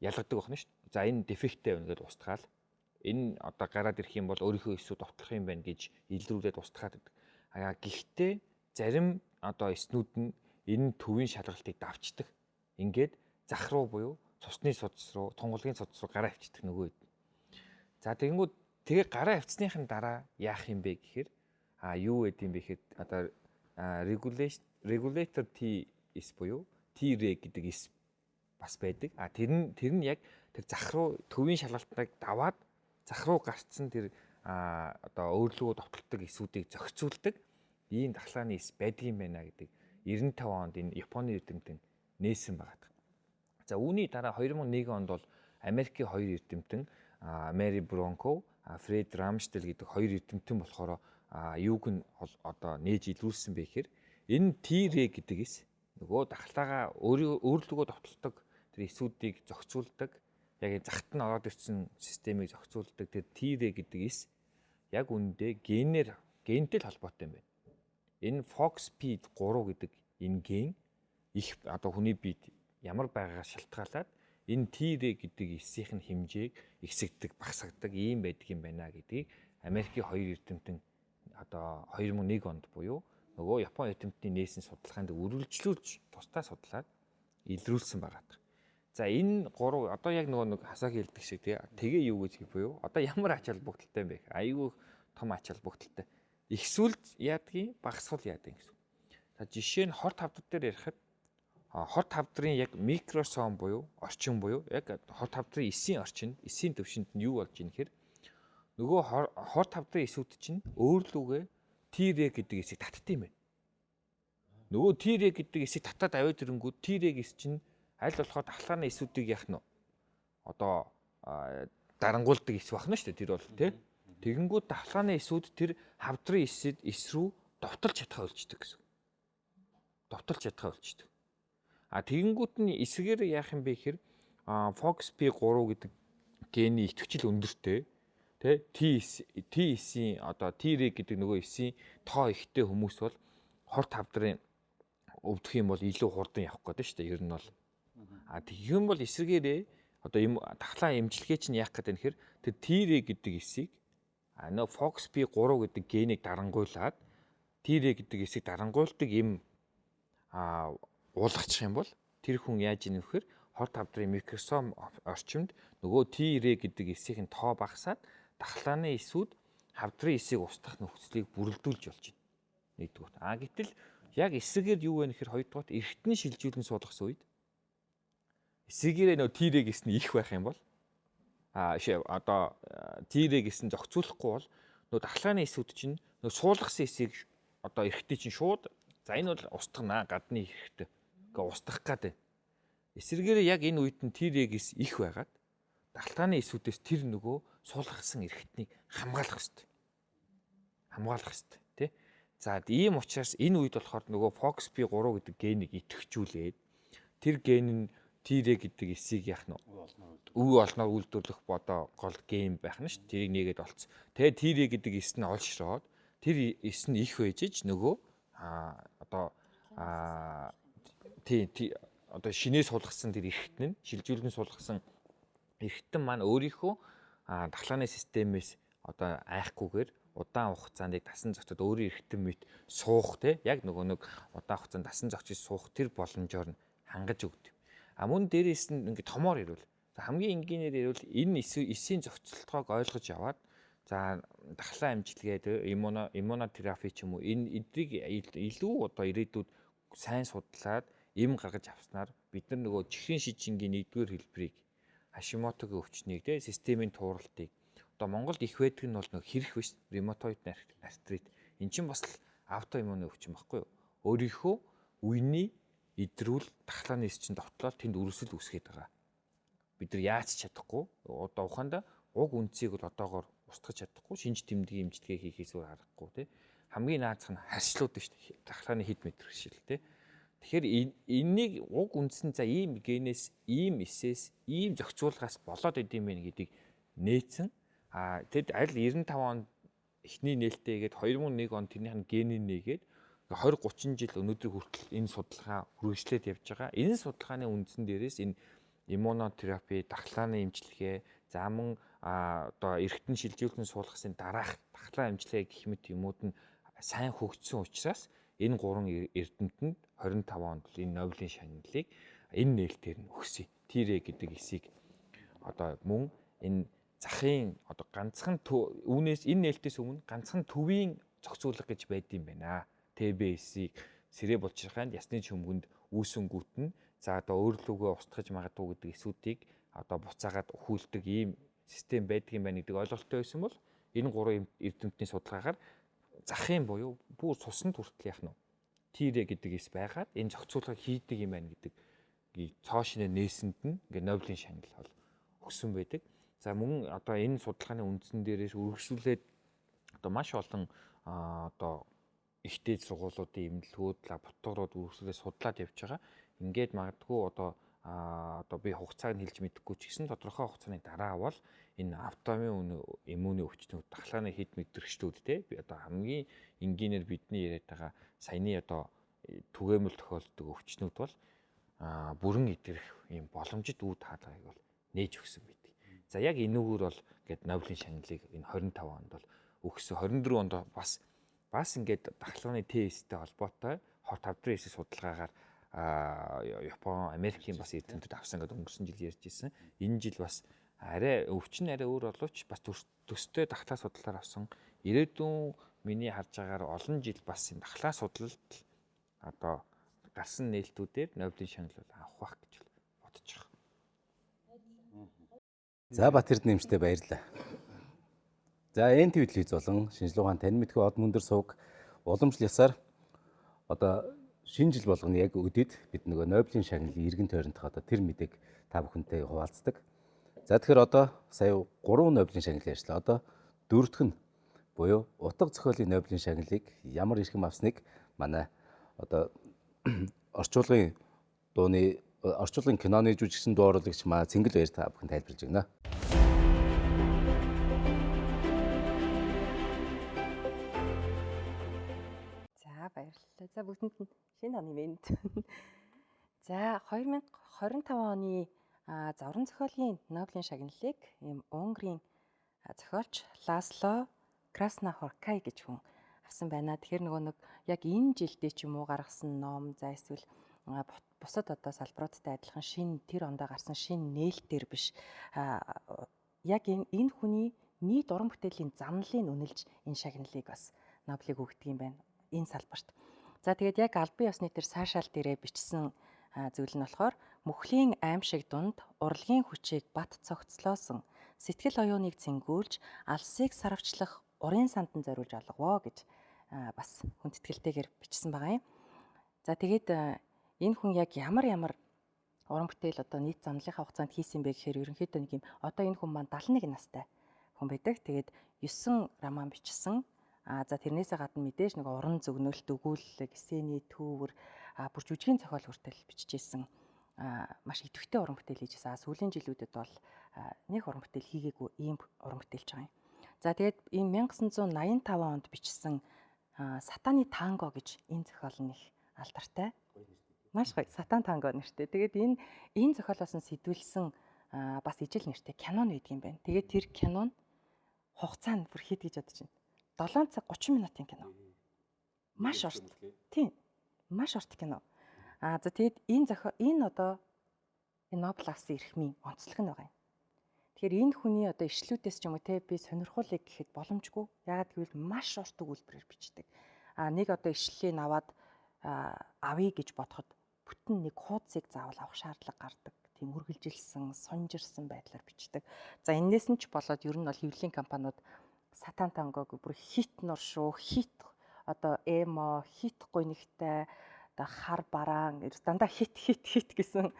ялгадаг байна шүү дээ. За энэ дефекттэй байна гэдээ устгаал. Энэ одоо гараад ирэх юм бол өөрийнхөө эсүүд довтлох юм байна гэж илрүүлээд устгаад байдаг. Аа гэхдээ зарим одоо эснүүд нь энэ төвийн шалгалтыг давчдаг. Ингээд зах руу буюу цусны судас руу, тунгалгийн судас руу гараа авчдаг нөгөө хэд. За тэгэнгүүт тэгээ гараа авчсныхын дараа яах юм бэ гэхээр юу гэд юм бэ гэхэд одоо regulator T эс буюу T-reg гэдэг эс бас байдаг. А тэр нь яг тэр зах руу төвийн шалгалтыг даваад зах руу гарцсан тэр одоо өөрлөгөө довтолдог эсүүдийг зохицуулдаг ийм дахлааны эс байдгийн байна гэдэг 95 онд энэ Японы эрдэмтэн нээсэн байгаа. За үүний дараа 2001 онд бол Америкийн хоёр эрдэмтэн Мэри Бронко, Фред Рамсдел гэдэг хоёр эрдэмтэн болохоор Юуг нь одоо нээж илрүүлсэн бэ гэхээр энэ Treg гэдэг эс нөгөө дахлаагаа өөрлөгөө довтолдог тэр эсүүдийг зохицуулдаг, яг энэ захт нь ороод ирсэн системийг зохицуулдаг тэр Treg гэдэг эс яг үүндээ генээр гентэй л холбоотой юм байна. Энэ FOXP3 гэдэг энэ ген их одоо хүний биед ямар байгаагаас шалтгаалаад энэ Treg гэдэг эсийнх нь хэмжээг ихсэгдэг, багасгадаг ийм байдаг юм байна гэдгийг Америкийн хоёр эрдэмтэн одоо 2001 онд буюу нөгөө Япон эрдэмтний нээсэн судалгаанд үргэлжлүүлж тусдаа судлаад илрүүлсэн байгаа. За энэ гурав одоо яг нөгөө нэг хасааг хэлдэг шиг тий тэгээ юу гэж буюу одоо ямар ач холбогдолтой юм бэ? Айгүй том ач холбогдолтой. Ихсүүлж яадгийн, багасгал яадгийн гэсэн. За жишээ нь хорт хавдар дээр ярихад хорт хавдрын яг микросом буюу орчин буюу яг хорт хавдрын эсийн орчин, эсийн төвшөнд нь юу болж ийн гэхээр нөгөө хорт хавдрын эсүүд чинь өөрлөгөө Treg гэдэг эсийг татд юм байна. Нөгөө Treg гэдэг эсийг татаад аваад ирэнгүүт Treg эс чинь аль болохоор дахлааны эсүүдийг яах нь одоо дарангуулдаг эс бахна шүү дээ тэр бол тий. Тэгэнгүүт дахлааны эсүүд тэр хавдрын эсэд эс рүү довтолж чадхаа болчдөг гэсэн. Довтолж чадхаа болчдөг. А тэгэнгүүт нь эсрэгээр яах юм бэ гэхээр FOXP3 гэдэг гений идэвхжил өндөртэй тий T эсийн одоо Treg гэдэг нөгөө эсийн тоо ихтэй хүмүүс бол хорт хавдрын өвдөх юм бол илүү хурдан явах гэдэг шүү дээ ер нь бол. А тэгэх юм бол эсрэгээрээ одоо юм дахлаа эмчилгээ чинь яах гэдэг нь гэхээр тэр Treg гэдэг эсийг нөө FOXP3 гэдэг генийг дарангуйлаад Treg гэдэг эсийг дарангуйлдаг юм уулгачих юм бол тэр хүн яаж ийнэ вэхээр хорт хавдрын микросом орчимд нөгөө Treg гэдэг эсийн тоо багасаад дахлааны эсүүд хавдрын эсийг устгах нөхцөлийг бүрэлдүүлж болж байна. Нэгдүгээр. А гэтэл яг эсрэгээр юу вэ гэхээр хоёрдугаарт эргэтэн шилжүүлэн суулгасан үед эсрэгээрээ нөө Treg эс нь их байх юм бол одоо Treg эс нь зохицуулахгүй бол нөө дахлааны эсүүд чинь нөө суулгасан эсийг одоо эргэтний чинь шууд за энэ бол устгана гадны хэрэгтэй гээ устгах гэдэг. Эсрэгээрээ яг энэ үед нь Treg эс их байгаад дахлааны эсүүдээс тэр нөгөө суулгасан эргэтнийг хамгаалах хэрэгтэй. Хамгаалах хэрэгтэй, тий. За ийм учраас энэ үед болохоор нөгөө FOXP3 гэдэг генийг идэвхжүүлээд тэр ген нь Treg гэдэг эсийг яах нь үе олноор үйлдвэрлэх одоо гол ген байх нь шүү. Тэрийг нээгээд олцсон. Тэгээ Treg гэдэг эс нь олшроод тэр эс нь их байж нөгөө одоо тий одоо шинээ суулгасан тэр эргэтэн нь шилжүүлэн суулгасан эргэтэн маань өөрийнхөө дахлааны системээс одоо айхгүйгээр удаан хугацаанд дасан зохицоод өөрийн эргэтэн мэт суух те яг нөгөө нэг удаан хугацаанд дасан зохицож суух тэр боломжоор нь хангаж өгдөг. А мөн дээрээс нь ингээд томоор ирвэл хамгийн энгийнээр ирвэл энэ эсийн зохицолтгоог ойлгож аваад за дахлаа эмчилгээ иммунотерапи ч юм уу энэ эдрийг илүү одоо ирээдүйд сайн судлаад эм гаргаж авснаар бид нар нөгөө чихрийн шижингийн нэгдүгээр хэлбэрийг Хашимотогийн өвчнийг те системийн тууралтыг одоо Монголд их байдаг нь бол нөгөө хэрэх биш ревматоид артрит эн чинь бас л аутоиммуны өвчин баггүй юу? Өөрийнхөө үений идрүүл дахлааны эс чинь довтлоод тэнд өрсөл үүсгээд байгаа. Бид нар яаж ч чадахгүй одоо ухаанда уг үнцийг бол одоогоор устгах чадахгүй шинж тэмдгийн эмчилгээ хийхээс өөр аргагүй тий. Хамгийн наацх нь харшлууд шүү дээ. Дахлааны хэд мэтрэгшил тий. Тэгэхээр энэнийг уг үндсэн за ийм генээс, ийм эсээс, ийм зохицуулгаас болоод идэм байх гэдгийг нээсэн. А тэд аль 95 онд эхний нээлттэйгээд 2001 онд тэрнийх нь генийн нээгээд 20 30 жил өнөөдөр хүртэл энэ судалгаа үргэлжлээд явж байгаа. Энэ судалгааны үндсэн дээрээс энэ иммунотерапи, дахлааны эмчилгээ, за мөн одоо эргэтэн шилжүүлэн суулгасны дараах дахлаа эмчилгээ гэх мэт юмуд нь сайн хөгжсөн учраас энэ гурван эрдэмтэнд 25 онд энэ Нобелийн шагналыг энэ нээлтээр нь өгсөн. Treg гэдэг эсийг одоо мөн энэ захын одоо ганцхан үүнээс энэ нээлтээс өмнө ганцхан төвийн зохицуулга гэж байдсан байна. ТБС-ийг сэрээ булчирхайнд ясны чөмгөнд үүсэнгүүт нь за одоо өөрлөгөө устгаж магадгүй гэдэг эсүүдийг одоо буцаагаад өхүүлдэг ийм систем байдаг юм байна гэдэг ойлголттой байсан бол энэ гурван эрдэмтний судалгаагаар захын буюу бүр цуснд хүртэл яах нь Treg гэдэг эс байгаад энэ зохицуулгыг хийдэг юм байна гэдэг цоо шинэ нээсэнд нь ингээ Нобелийн шагнал бол өгсөн байдаг. За мөн одоо энэ судалгааны үндсэн дээрээс үргэлжлүүлээд одоо маш олон одоо ихтэй сургуулиудын эмнэлгүүд, лабораториуд үргэлжлүүлээ судлаад явж байгаа. Ингээд магадгүй одоо би хугацааг нь хэлж мэдэхгүй ч гэсэн тодорхой хугацааны дараа бол энэ автоиммун иммуны өвчтнүүд, дахлааны хэд мэдрэгчдүүд те би одоо хамгийн энгийнээр бидний яриад байгаа саяны одоо түгээмэл тохиолддог өвчтнүүд бол бүрэн эдгэрэх ийм боломжит үе таалгыг бол нээж өгсөн байдаг. За яг энүүгээр бол ингээд Нобелийн шагналыг энэ 25 онд бол өгсөн. 24 онд бас ингээд дахлааны Т-эстэй холбоотой хор тавдрын эсэх судалгаагаар Япон, Америкийн бас эрдэмтэд авсан гэдэг өнгөрсөн жил ярьж ирсэн. Энэ жил бас арай өвчин арай өөр боловч бас төстэй дахлаа судлаар авсан. Ирээдүйн миний харж байгаагаар олон жил бас энэ дахлаа судлалд одоо гарсан нээлтүүдээр Нобелийн шагнал бол авах байх гэж бодож байгаа. За Бат Эрдэнэ эмчтэй баярлалаа. За НТВ телевиз болон шинжлэх ухаан тань мэдхүй од мөндөр сувг уламжлал ёсоор одоо шинэ жил болгоно яг өдөд бид нөгөө Нобелийн шагналын эргэн тойрондох одоо тэр мэдээг та бүхэнтэй хуваалцдаг. За тэгэхээр одоо сая 3 Нобелийн шагнал ярьчлаа. Одоо дөрөвдөх нь буюу утга зохиолын Нобелийн шагналыг ямар эрхэм авсныг манай одоо орчуулгын дууны орчуулгын киноны жүжигчин дуу оруулагч маа Цэнгэл баяр та бүхэн тайлбарлаж өгнө. За баярлалаа. За бүгдэнд нь шинэ оны мэнд. За 2025 оны зоврон зохиолын Нобелийн шагналыг ийм Унгарын зохиолч Ласло Краснохоркай гэж хүн авсан байна. Тэгэхээр нөгөө нэг яг энэ жилдээ ч юм уу гаргасан ном, за эсвэл бусад одоо салбаруудтай адилхан шинэ тэр ондоо гарсан шинэ нээлтээр биш. Яг энэ хүний нийт уран бүтээлийн замналыг үнэлж энэ шагналыг бас Нобелийг өгдөг юм байна энэ салбарт. За тэгээд яг албан ёсны тэр саашаал дээрээ бичсэн зүйл нь болохоор мөхлийн аимшиг дунд урлагийн хүчийг бат цогцлоосон сэтгэл оюуныг цэнгүүлж алсыг сарвчлах урын сандан зориулж олговоо гэж бас хүндэтгэлтэйгээр бичсэн байгаа юм. За тэгээд энэ хүн яг ямар ямар уран бүтээл одоо нийт замналынхаа хугацаанд хийсэн бэ гэхээр ерөнхийдөө нэг юм одоо энэ хүн маань 71 настай хүн байдаг. Тэгээд 9 роман бичсэн. За тэрнээсээ гадна мэдээж нэг уран зөгнөлт, өгүүлэлэг, эсэний төвөр, бүр жүжигийн зохиол хүртэл биччихсэн. Маш идэвхтэй уран бүтээл хийжсэн. Сүүлийн жилүүдэд бол нэг уран бүтээл хийгээгүй ийм уран бүтээлч байгаа юм. За тэгээд энэ 1985 онд бичсэн Сатаны танго гэж энэ зохиол нь их алдартай. Маш гоё. Сатан танго нэртэй. Тэгээд энэ зохиолоос нь сэтгүүлсэн бас ижил нэртэй кино байдаг юм байна. Тэгээд тэр кино нь хугацаа нь бүр хэд гэж бодож байна. 7 цаг 30 минутын кино. Маш урт. Тийм. Маш урт кино. За тэгээд энэ зохиол энэ одоо энэ Нобел авсан эрхмийн онцлог нь байгаа юм. Тэгэхээр энэ хүний одоо ишлүүдээс ч юм уу те би сонирхуулъя гэхэд боломжгүй. Яагаад гэвэл маш урт өгүүлбэрээр бичдэг. Нэг одоо ишлэлийг аваад авъя гэж бодоход бүтэн нэг хуудсыг заавал авах шаардлага гардаг. Тийм үргэлжилсэн, сунжирсан байдлаар бичдэг. За энээс нь ч болоод ер нь бол хэвлэлийн компаниуд Сатан тангог бүр хит нур шүү, хит одоо эмо, хит гунигтай, одоо хар бараан дандаа хит хит хит гэсэн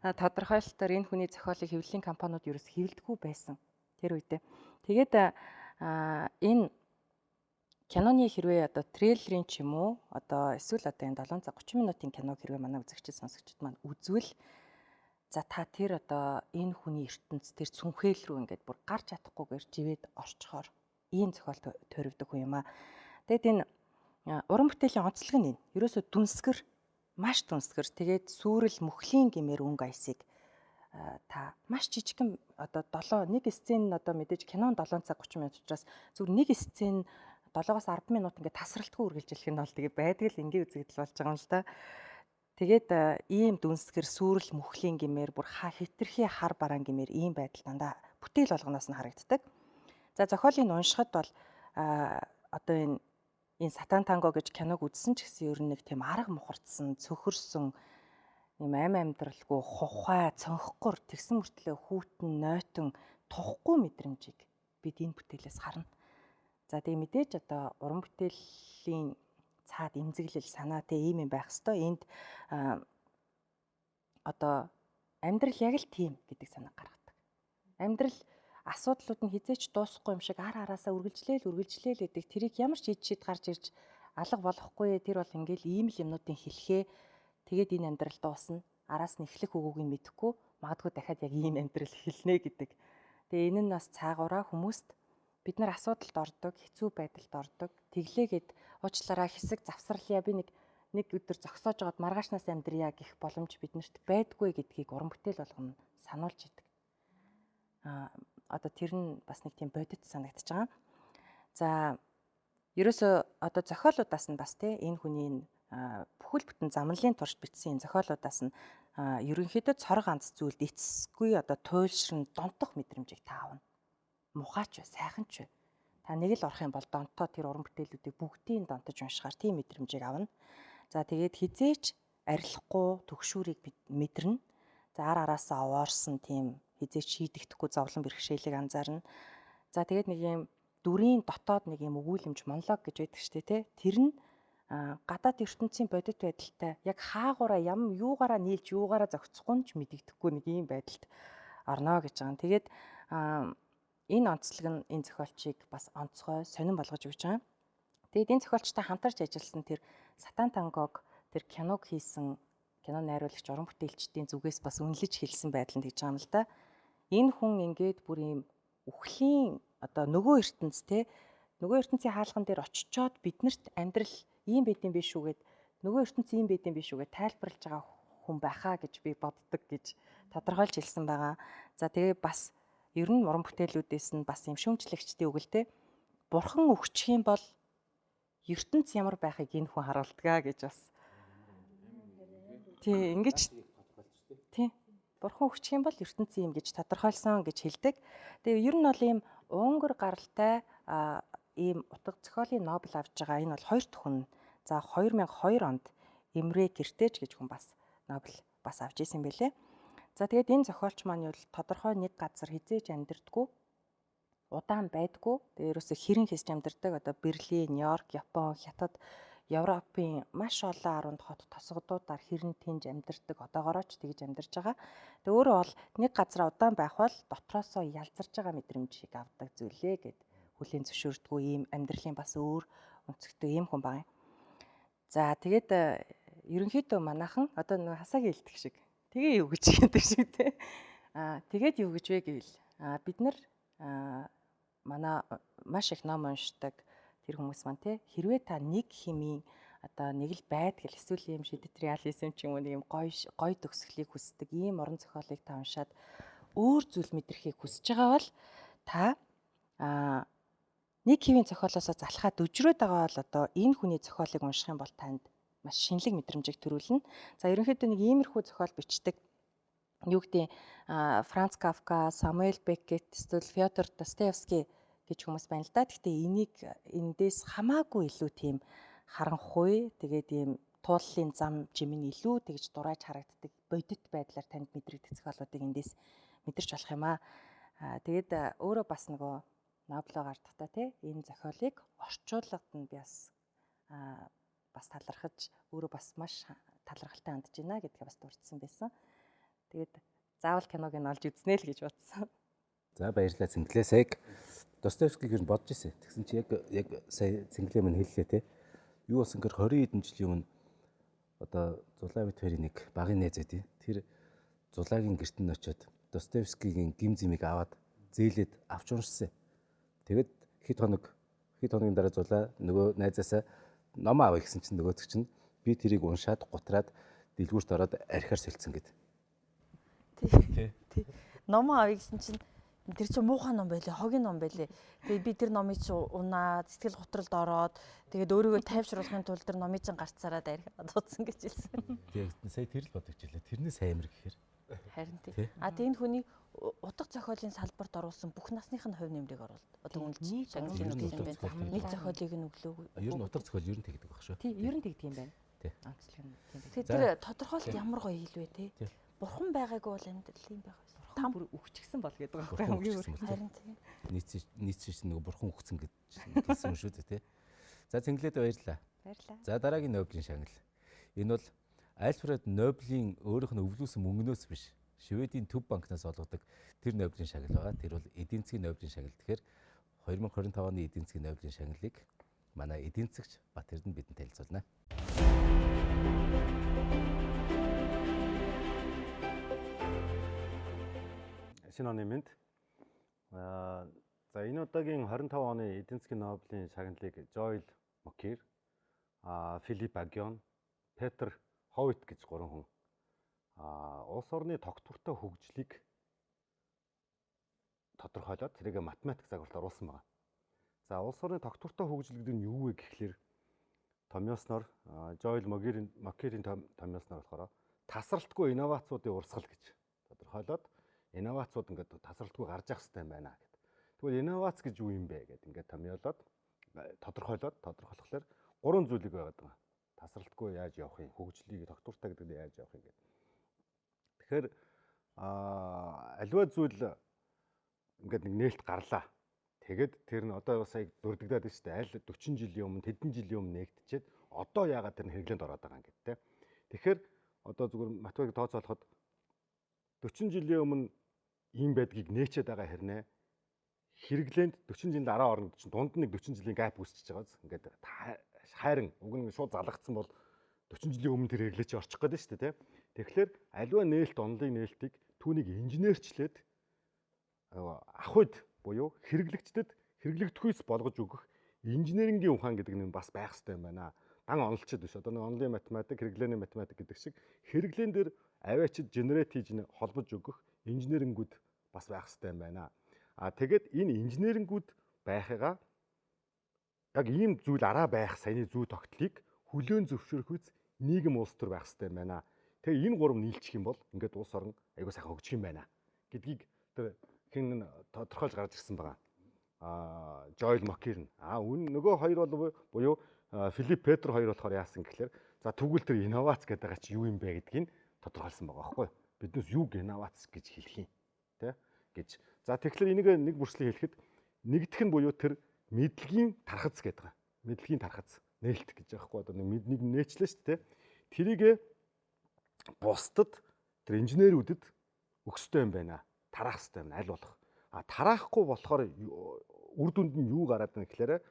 тодорхойлолтоор энэ хүний зохиолыг хэвлэлийн компаниуд ерөөс хэвлэдэггүй байсан тэр үедээ. Тэгээд энэ киноны хэрвээ одоо трейлерын ч юм уу одоо эсвэл одоо энэ 7 цаг 30 минутын киног хэрвээ манай үзэгчид сонсогчид маань үзвэл за та тэр одоо энэ хүний ертөнц тэр цүнхээл рүү ингээд бүр гарч чадахгүйгээр живээд орчхоор ийм зохиол төрөвдөг хүн юм аа. Тэгэд энэ уран бүтээлийн онцлог нь энэ. Ерөөсөө дүнсгэр, маш дүнсгэр. Тэгээд сүрэл мөхлийн гэмээр өнгө аясыг та маш жижигхэн одоо 7 нэг сцен нь одоо мэдээж кинон 7 цаг 30 минут учраас зүгээр нэг сцен 7-оос 10 минут ингээд тасралтгүй үргэлжлэх нь бол тэгээ байдаг л энгийн үзэгдэл болж байгаа юм л та. Тэгээд ийм дүнсгэр сүрэл мөхлийн гэмээр бүр хитрхи хар бараан гэмээр ийм байдал дандаа бүтээл болгоноос нь харагддаг. За зохиолыг уншихад бол одоо энэ Сатан танго гэж киног үзсэн ч гэсэн ер нь нэг тийм арга мухарцсан, цөхөрсөн юм ам амьдралгүй хухай, цонхгор тэгсэн мөртлөө хүүтэн, нойтон тухгүй мэдрэмжийг бид энэ бүтээлээс харна. За тэгээ мэдээж одоо уран бүтээлийн цаад эмзэглэл санаа те ийм юм байх хэвээр энд одоо амьдрал яг л тийм гэдэг санаа гаргадаг. Амьдрал Асуудлууд нь хизээч дуусахгүй юм шиг ар араасаа үргэлжлээл үргэлжлээл гэдэг. Тэрийг ямар ч ид шид гарч ирж алга болохгүй. Тэр бол ингээл ийм л юмнуудын хэлхээ. Тэгээд энэ амьдрал дуусна. Араас нь эхлэх үгүйг нь мэдэхгүй. Магадгүй дахиад яг ийм амьдрал эхэлнэ гэдэг. Тэгээ энэ нь бас цаагаараа хүмүүст бид нар асуудалд ордог, хэцүү байдалд ордог. Тэглээгээд уучлаарай хэсэг завсарлая, би нэг өдөр зогсоож байгаад маргаашнаас амьдрья гэх боломж биднэрт байдгүй гэдгийг уран бүтээл болгоно сануулж идэг. Одоо тэр нь бас нэг тийм бодит санагдаж байгаа. За, ерөөсөө одоо зохиолуудаас нь бас те энэ хүний бүхэл бүтэн замналын турш бичсэн энэ зохиолуудаас нь ерөнхийдөө цор ганц зүйлд эцэсгүй одоо туйлшран донтох мэдрэмжийг та авна. Мухаач бай, сайхан ч бай. Та нэг л орох юм бол донтоо тэр уран бүтээлүүдийг бүгдийг донтож уншихаар тийм мэдрэмжийг авна. За, тэгээд хизээч арилахгүй төгшүүрийг мэдэрнэ. За, ар араасаа овоорсон тийм хизээч шийдэгдэхгүй зовлон бэрхшээлийг анзаарна. За, тэгээд нэг юм дүрийн дотоод нэг юм өгүүлэмж монолог гэж байдаг шүү дээ, тэ. Тэр нь гадаад ертөнцийн бодит байдалтай яг хаагураа ям юугаараа нийлж юугаараа зохицохгүй нь ч мэдэгдэхгүй нэг юм байдалд орно гэж байгаа. Тэгээд энэ онцлог нь энэ зохиолчийг бас онцгой сонирн болгож өгч байгаа. Тэгээд энэ зохиолчтой хамтарч ажилласан тэр Сатан Тангог тэр киног хийсэн кино найруулагч уран бүтээлчдийн зүгээс бас үнэлж хэлсэн байдал нь тэгж байгаа юм л да. Энэ хүн ингээд бүр ийм үхлийн одоо нөгөө ертөнц те нөгөө ертөнцийн хаалган дээр очичоод биднэрт амьдрал ийм байд юм биш үү гэд нөгөө ертөнц ийм байд юм биш үү гэд тайлбарлаж байгаа хүн байхаа гэж би боддог гэж тодорхойлж хэлсэн байгаа. За, тэгээ бас ер нь уран бүтээлүүдээс нь бас юм шүүмжлэгчдийн үг л те. Бурхан өгчих юм бол ертөнц ямар байхыг энэ хүн харуулдгаа гэж бас. Тий, ингэж тий. Бурхан өгчих юм бол ертөнц юм гэж тодорхойлсон гэж хэлдэг. Тэгээ ер нь бол ийм унгар гаралтай ийм утга зохиолын Нобел авч байгаа энэ бол хоёр дахь хүн. За, 2002 онд Эмре Гертеж гэж хүн бас Нобел бас авч исэн бэлээ. За, тэгээд энэ зохиолч маань бол тодорхой нэг газар хизээж амьдэрдэггүй, удаан байдгүй. Тэгээ ерөөсө хэрэн хийсч амьдардаг. Одоо Берлин, Нью-Йорк, Япон, Хятад, Европын маш олон 10 хот тосгодуудаар хэрэн тэнж амьдардаг. Одоогороо ч тэгж амьдарч байгаа. Тэгээ өөрөө бол нэг газараа удаан байх бол дотроосоо ялзарч байгаа мэдрэмжийг авдаг зүйлээ гэд хүлийн зөвшөөрдгүү ийм амьдралын бас өөр өнцгтэй ийм хүн байгаа юм. За, тэгээд ерөнхийдөө манайхан одоо нэг хасаагийн хэлдэг шиг тэгээ юу гэж гэдэг шиг те. Тэгээд юу гэж вэ гэвэл бид нар манай маш их ном уншдаг тэр хүмүүс маань те хэрвээ та нэг хэмийн одоо нэг л байдгал эсвэл ийм шидэт реализм ч юм уу нэг юм гоё гоё төгсгөлийг хүсдэг ийм уран зохиолыг та уншаад өөр зүйл мэдрэхийг хүсэж байгаа бол та нэг хэвийн зохиолоосоо залхаад өжрөөд байгаа бол одоо энэ хүний зохиолыг унших юм бол танд маш шинэлэг мэдрэмжийг төрүүлнэ. За, ерөнхийдөө нэг иймэрхүү зохиол бичдэг. Юу гэдэг Франц Кафка, Самуэль Беккет, эсвэл Фёдор Достоевский гэж хүмүүс байна л да. Гэхдээ энийг эндээс хамаагүй илүү тийм харанхуй, тэгээд ийм тууллын зам жим нь илүү тэгж дурааж харагддаг бодит байдлаар танд мэдрэгдэх зохиолуудыг эндээс мэдэрч болох юм аа. Тэгээд өөрөө бас нөгөө Ноблоо гардахдаа те энэ зохиолыг орчуулгад нь би бас талархаж өөрөө бас маш талархалтай хандж байна гэдгээ бас дурдсан байсан. Тэгээд заавал киног нь олж үзнэ л гэж бодсон. За, баярлалаа Цэнгэлээсэг. Достоевскийг ер нь бодож ирсэн. Тэгсэн чи яг сая Цэнгэлээ минь хэллээ те. Юу болсон гэхээр 20 хэдэн жилийн өмнө одоо Зулаа бит хоёрын нэг багын найз байдیں۔ Тэр Зулаагийн гэрт нь очиод Достоевскигийн гим зэмийг аваад зээлээд авч уншсан. Тэгээд хэд хоногийн дараа Зулаа нөгөө найзаасаа ном авъя гэсэн чинь нөгөөдөг чинь би тэрийг уншаад гутраад дэлгүүрт ороод архиар солилцсон гэд. Тий. Ном авъя гэсэн чинь тэр чинь муухай ном байлээ, хогийн ном байлээ. Тэгээд би тэр номыг чи унаад сэтгэл готролд ороод тэгээд өөрийгөө тайвшруулахын тулд тэр номыг чинь гарцаараад архиар дуудсан гэж хэлсэн. Тэгээд сая тэр л бодогч илээ. Тэрнээс амар гэхээр. Харин тий. А тэг энэ хүний утга зохиолын салбарт оруулсан бүх насных нь хувь нэмрийг оруулд. Одоо үнэлж шагналын өгсөн юм байна. Нэг зохиолыг нь өглөө. Ер нь утга зохиол ер нь тэгдэг баг шүү. Тий, ер нь тэгдэг юм байна. Онцлог нь тийм байна. Тэр тодорхойлолт ямар гоё хэлвэ те. Бурхан байгаагүй бол амьдрал юм байгаа байсан. Бурхан бүр үхчихсэн бол гэдэг байгаа байхгүй хамгийн бүр. Харин тий. Нийцсэн чинь нөгөө бурхан үхсэн гэж хэлсэн юм шүү дээ те. За, Цэнгэлээд баярлалаа. Баярлалаа. За, дараагийн Нобелийн шагнал. Энэ бол Альфред Нобелийн өөрийнх нь өвлүүлсэн мөнгнөөс биш. Шведийн төв банкнаас олгодог тэр Нобелийн шагнал байгаа. Тэр бол эдийн засгийн Нобелийн шагнал. Тэгэхээр 2025 оны эдийн засгийн Нобелийн шагналыг манай эдийн засагч Бат Эрдэнэ бидэнд танилцуулна. Шинэ оны мэнд. За энэ удаагийн 25 оны эдийн засгийн Нобелийн шагналыг Жоэл Мокир, Филип Агион, Петр Ховит гэж гурван хүн улс орны тогтвортой хөгжлийг тодорхойлоод тэрийг математик загварт оруулсан байна. За улс орны тогтвортой хөгжил гэдэг нь юу вэ гэхлээр томьёосноор Жоэл Мокирийн томьёосноор болохоор тасралтгүй инновацуудын урсгал гэж тодорхойлоод инновацууд ингээд тасралтгүй гарч явах хэрэгтэй юм байна гэд. Тэгвэл инновац гэж юу юм бэ гэд ингээд томьёолоод тодорхойлоод тодорхойлохлоор гурван зүйлийг байгаад байгаа. Тасралтгүй яаж явах юм, хөгжлийг тогтвортой гэдэг нь яаж явах юм гэд. Тэгэхээр аливаа зүйл ингээд нэг нээлт гарлаа. Тэгээд тэр нь одоо сая дурддагдаад байна шүү дээ. Аль 40 жилийн өмнө, тэдэн жилийн өмнө нээгдчихэд одоо яагаад тэр нь хэрэглээнд ороод байгаа юм гэд тэ. Тэгэхээр одоо зүгээр математик тооцоолоход 40 жилийн өмнө ийм байдгийг нээчээд байгаа хэрнээ хэрэглээнд 40 жилийн дараа орно чинь дунд нь нэг 40 жилийн gap үүсчихэж байгаа биз. Ингээд хайран уг нь шууд залгагдсан бол 40 жилийн өмнө тэр хэрэглээ чи орчих гээд байна шүү дээ, тэ. Тэгэхээр аливаа нээлт, онолын нээлтийг түүнийг инженерчлээд ах үед буюу хэрэглэгчдэд хэрэглэгдэхүйц болгож өгөх инженерингийн ухаан гэдэг нь бас байх хэрэгтэй юм байна. Дан онолчд биш. Одоо нэг онолын математик, хэрэглээний математик гэдэг шиг хэрэглээн дээр авиачид генерейт хийж холбож өгөх инженерингүүд бас байх хэрэгтэй юм байна. А тэгээд энэ инженерингүүд байхыгаа яг ийм зүйл араа байх саяны зүй тогтлыг хүлээн зөвшөөрөхүйц нийгэм улс төр байх хэрэгтэй юм байна. Тэгээ энэ гурав нийлчих юм бол ингээд улс орон айгуу сайхан хөгжих юм байна гэдгийг тэр хэн тодорхойлж гарч ирсэн байгаа. Жоэл Мокир нь. Үн нөгөө хоёр бол буюу Филип Петр хоёр болохоор яасан гэхлээр за тэгвэл тэр инновац гэдэг байгаа чи юу юм бэ гэдгийг тодорхойлсон байгаа байхгүй юу? Биднээс юуг инновац гэж хэлэх юм тэ гэж. За тэгэхээр энийг нэг бүрслийг хэлэхэд нэгдэх нь буюу тэр мэдлэгийн тархац гэдэг байгаа. Мэдлэгийн тархац нээлт гэж байгаа байхгүй одоо нэг нээчлээ шүү дээ. Тэрийг бусдад тэр инженерүүдэд өгөх ёстой юм байна. Тараах ёстой юм аль болох. Тараахгүй болохоор үр дүнд нь юу гараад байна гэхлээр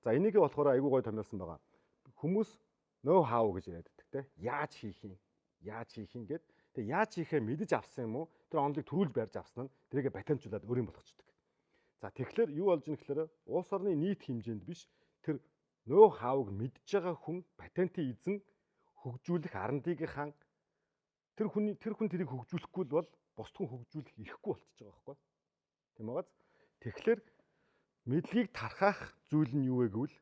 за энийг болохоор айгүй гой томьёолсон байгаа. Хүмүүс know how гэж яриад байдаг те. Яаж хийх юм? Яаж хийх юм гэд. Тэгээ яаж хийхээ мэдэж авсан юм уу? Тэр онолыг төрүүлж барьж авсан нь тэрийгэ батентжуулаад өөрийн болгочдөг. За тэгэхээр юу болж ийн гэхлээр улс орны нийт хэмжээнд биш тэр know how-г мэдж байгаа хүн патентын эзэн хөгжүүлэх R&D-гийнхаа тэр хүн тэрийг хөгжүүлэхгүй л бол бусд хүн хөгжүүлэх эрхгүй болчихж байгаа байхгүй. Тийм байгааз. Тэгэхээр мэдлэгийг тархаах зүйл нь юу вэ гэвэл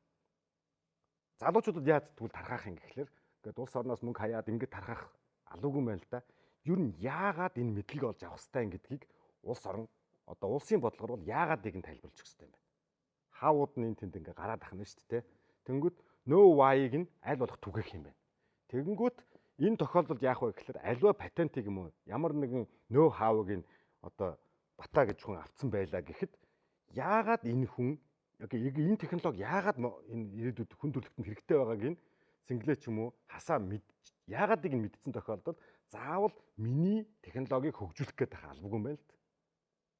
залуучуудад яаж тэгвэл тархаах юм гэхлээр ингээд улс орноос мөнгө хаяад ингээд тархаах алуугүй юм байна л да. Ер нь яагаад энэ мэдлэгийг олж авах ёстой юм гэдгийг улс орон одоо улсын бодлогоор бол яагаад ийг нь тайлбарлаж өгөх ёстой юм байна. Хаавууд нь энэ тэнд ингээд гараад ахна шүү дээ. Тэнгүүт no why-ыг нь аль болох түгээх юм байна. Тэгэнгүүт энэ тохиолдолд яах вэ гэхлээр аливаа патентыг юм уу ямар нэгэн know how-ыг нь одоо бата гэж хүн авцсан байлаа гэхэд яагаад энэ хүн яг энэ технологи яагаад энэ ирээдүйд хүн төрөлхтөнд хэрэгтэй байгааг нь сэнгэлээ ч юм уу хасаа яагаадыг нь мэдсэн тохиолдолд заавал миний технологиг хөгжүүлэх гээд байх албагүй юм байна л да.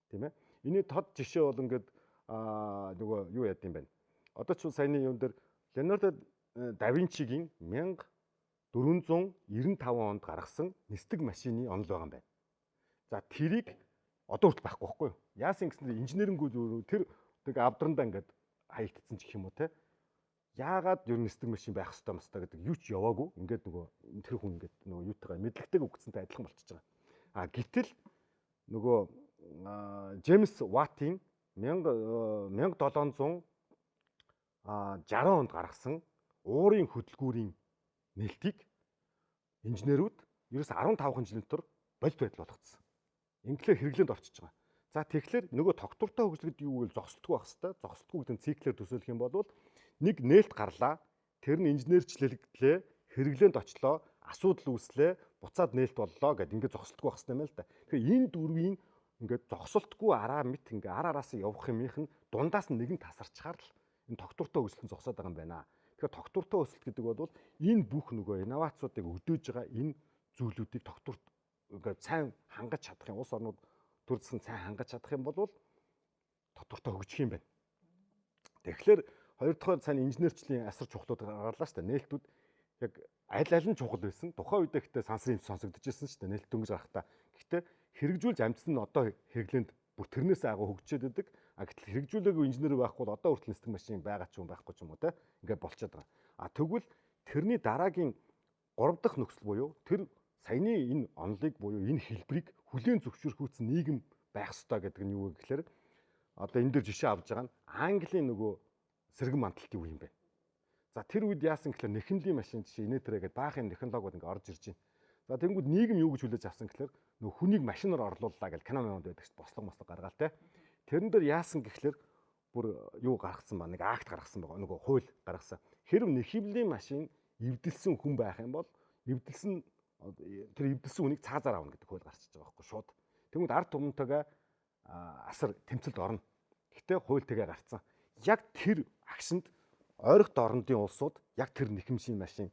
Тийм ээ. Эний тод жишээ бол ингээд нөгөө юу яд юм бэ? Одоо ч саяны юм дээр Леонардо да Винчигийн 1495 онд гаргасан нисдэг машины онол байгаа юм байна. За тэрийг одоо хүртэл байхгүй байхгүй юу? Яасан гэсэн инженерингүүд тэр нэг авдрандаа ингээд хаягдсан ч гэх юм уу те. Яагаад ер нь нисдэг машин байх ёстой мостой гэдэг юу ч яваагүй. Ингээд нөгөө тэр хүн ингээд нөгөө юутайгаа мэдлэгтэйг үгцэнтэй адилхан болчихж байгаа. А гэтэл нөгөө Джеймс Ваттын 1760 онд гаргасан уурын хөдөлгүүрийн нээлтийг инженерүүд ерөөс 15 жилийн дотор бодит байдал болгоцсон. Инглээр хэрэглээнд орчиж байгаа. За тэгэхээр нөгөө тогтвортой хөгжил гэдэг юу гэвэл зогсолтгүй байх хэвээр. Зогсолтгүй гэдэг нь циклээр төсөөлөх юм бол нэг нээлт гарлаа. Тэр нь инженерчлэлэгдлээ, хэрэглээнд очлоо, асуудал үүслээ, буцаад нээлт боллоо гэд ингээд зогсолтгүй байх хэвээр юм л да. Тэгэхээр энэ дөрвийн ингээд зогсолтгүй араа мэт ингээ ар араас явах юмийнх нь дундаас нь нэгэн тасарчхаар л энэ тогтвортой хөгжил нь зогсоод байгаа юм байна. Тэгэхээр тогтвортой өсөлт гэдэг бол энэ бүх нөгөө инновацуудыг өдөөж байгаа энэ зүйлүүдийг тогтворт ингээд сайн хангаж чадах юм, улс орнууд төр засгийн сайн хангаж чадах юм бол тодорхой хөгжих юм байна. Тэгэхээр хоёр дахь сайн инженерчлийн асар чухлууд гарлаа шүү дээ. Нээлтүүд яг аль аль нь чухал байсан. Тухайн үедээ гэхдээ сансрын эмч сонсогдож байсан шүү дээ. Нээлт дөнгөж гарахдаа. Гэхдээ хэрэгжүүлж амжсан нь одоо хэрэглээнд бүр тэрнээс агуу хөгжөөд байдаг. А гэтэл хэрэгжүүлээгүй инженер байхгүй бол одоо хүртэл нисдэг машин байгаа ч юм, байхгүй ч юм уу, те, ингээд болчиход байгаа. А тэгвэл тэрний дараагийн 3 дахь нөхцөл буюу тэр саяны энэ онолыг буюу энэ хэлбэрийг хүлээн зөвшөөрөхүйцэн нийгэм байх ёстой гэдэг нь юу вэ гэхээр одоо энэ дээр жишээ авч байгаа нь Английн нөгөө сэргэн мандалтын үе юм байна. За, тэр үед яасан гэхээр нэхэмлийн машин жишээ инээтрээ гэдэг баах юм технологиуд ингээ орж ирж байна. За, тэнгүүд нийгэм юу гэж хүлээж авсан гэхээр нөгөө хүнийг машинаар орлууллаа гэж кино монд байдаг шүү дээ. Бослого мослого гаргаал те. Тэрэн дээр яасан гэхлээр бүр юу гаргасан ба, нэг акт гаргасан байгаа. Нөгөө хууль гаргасан. Хэрв нэхэмлийн машин эвдэлсэн хүн байх юм бол эвдэлсэн тэр эвдэлсэн хүнийг цаазаар авна гэдэг хууль гарчиж байгаа байхгүй шууд. Тэнгүүд ард түмэнтэйгээ асар тэмцэлд орно. Гэхдээ хууль тэгээ гарцсан. Яг тэр агшинд ойрхот орондын улсууд яг тэр нэхэмшийн машин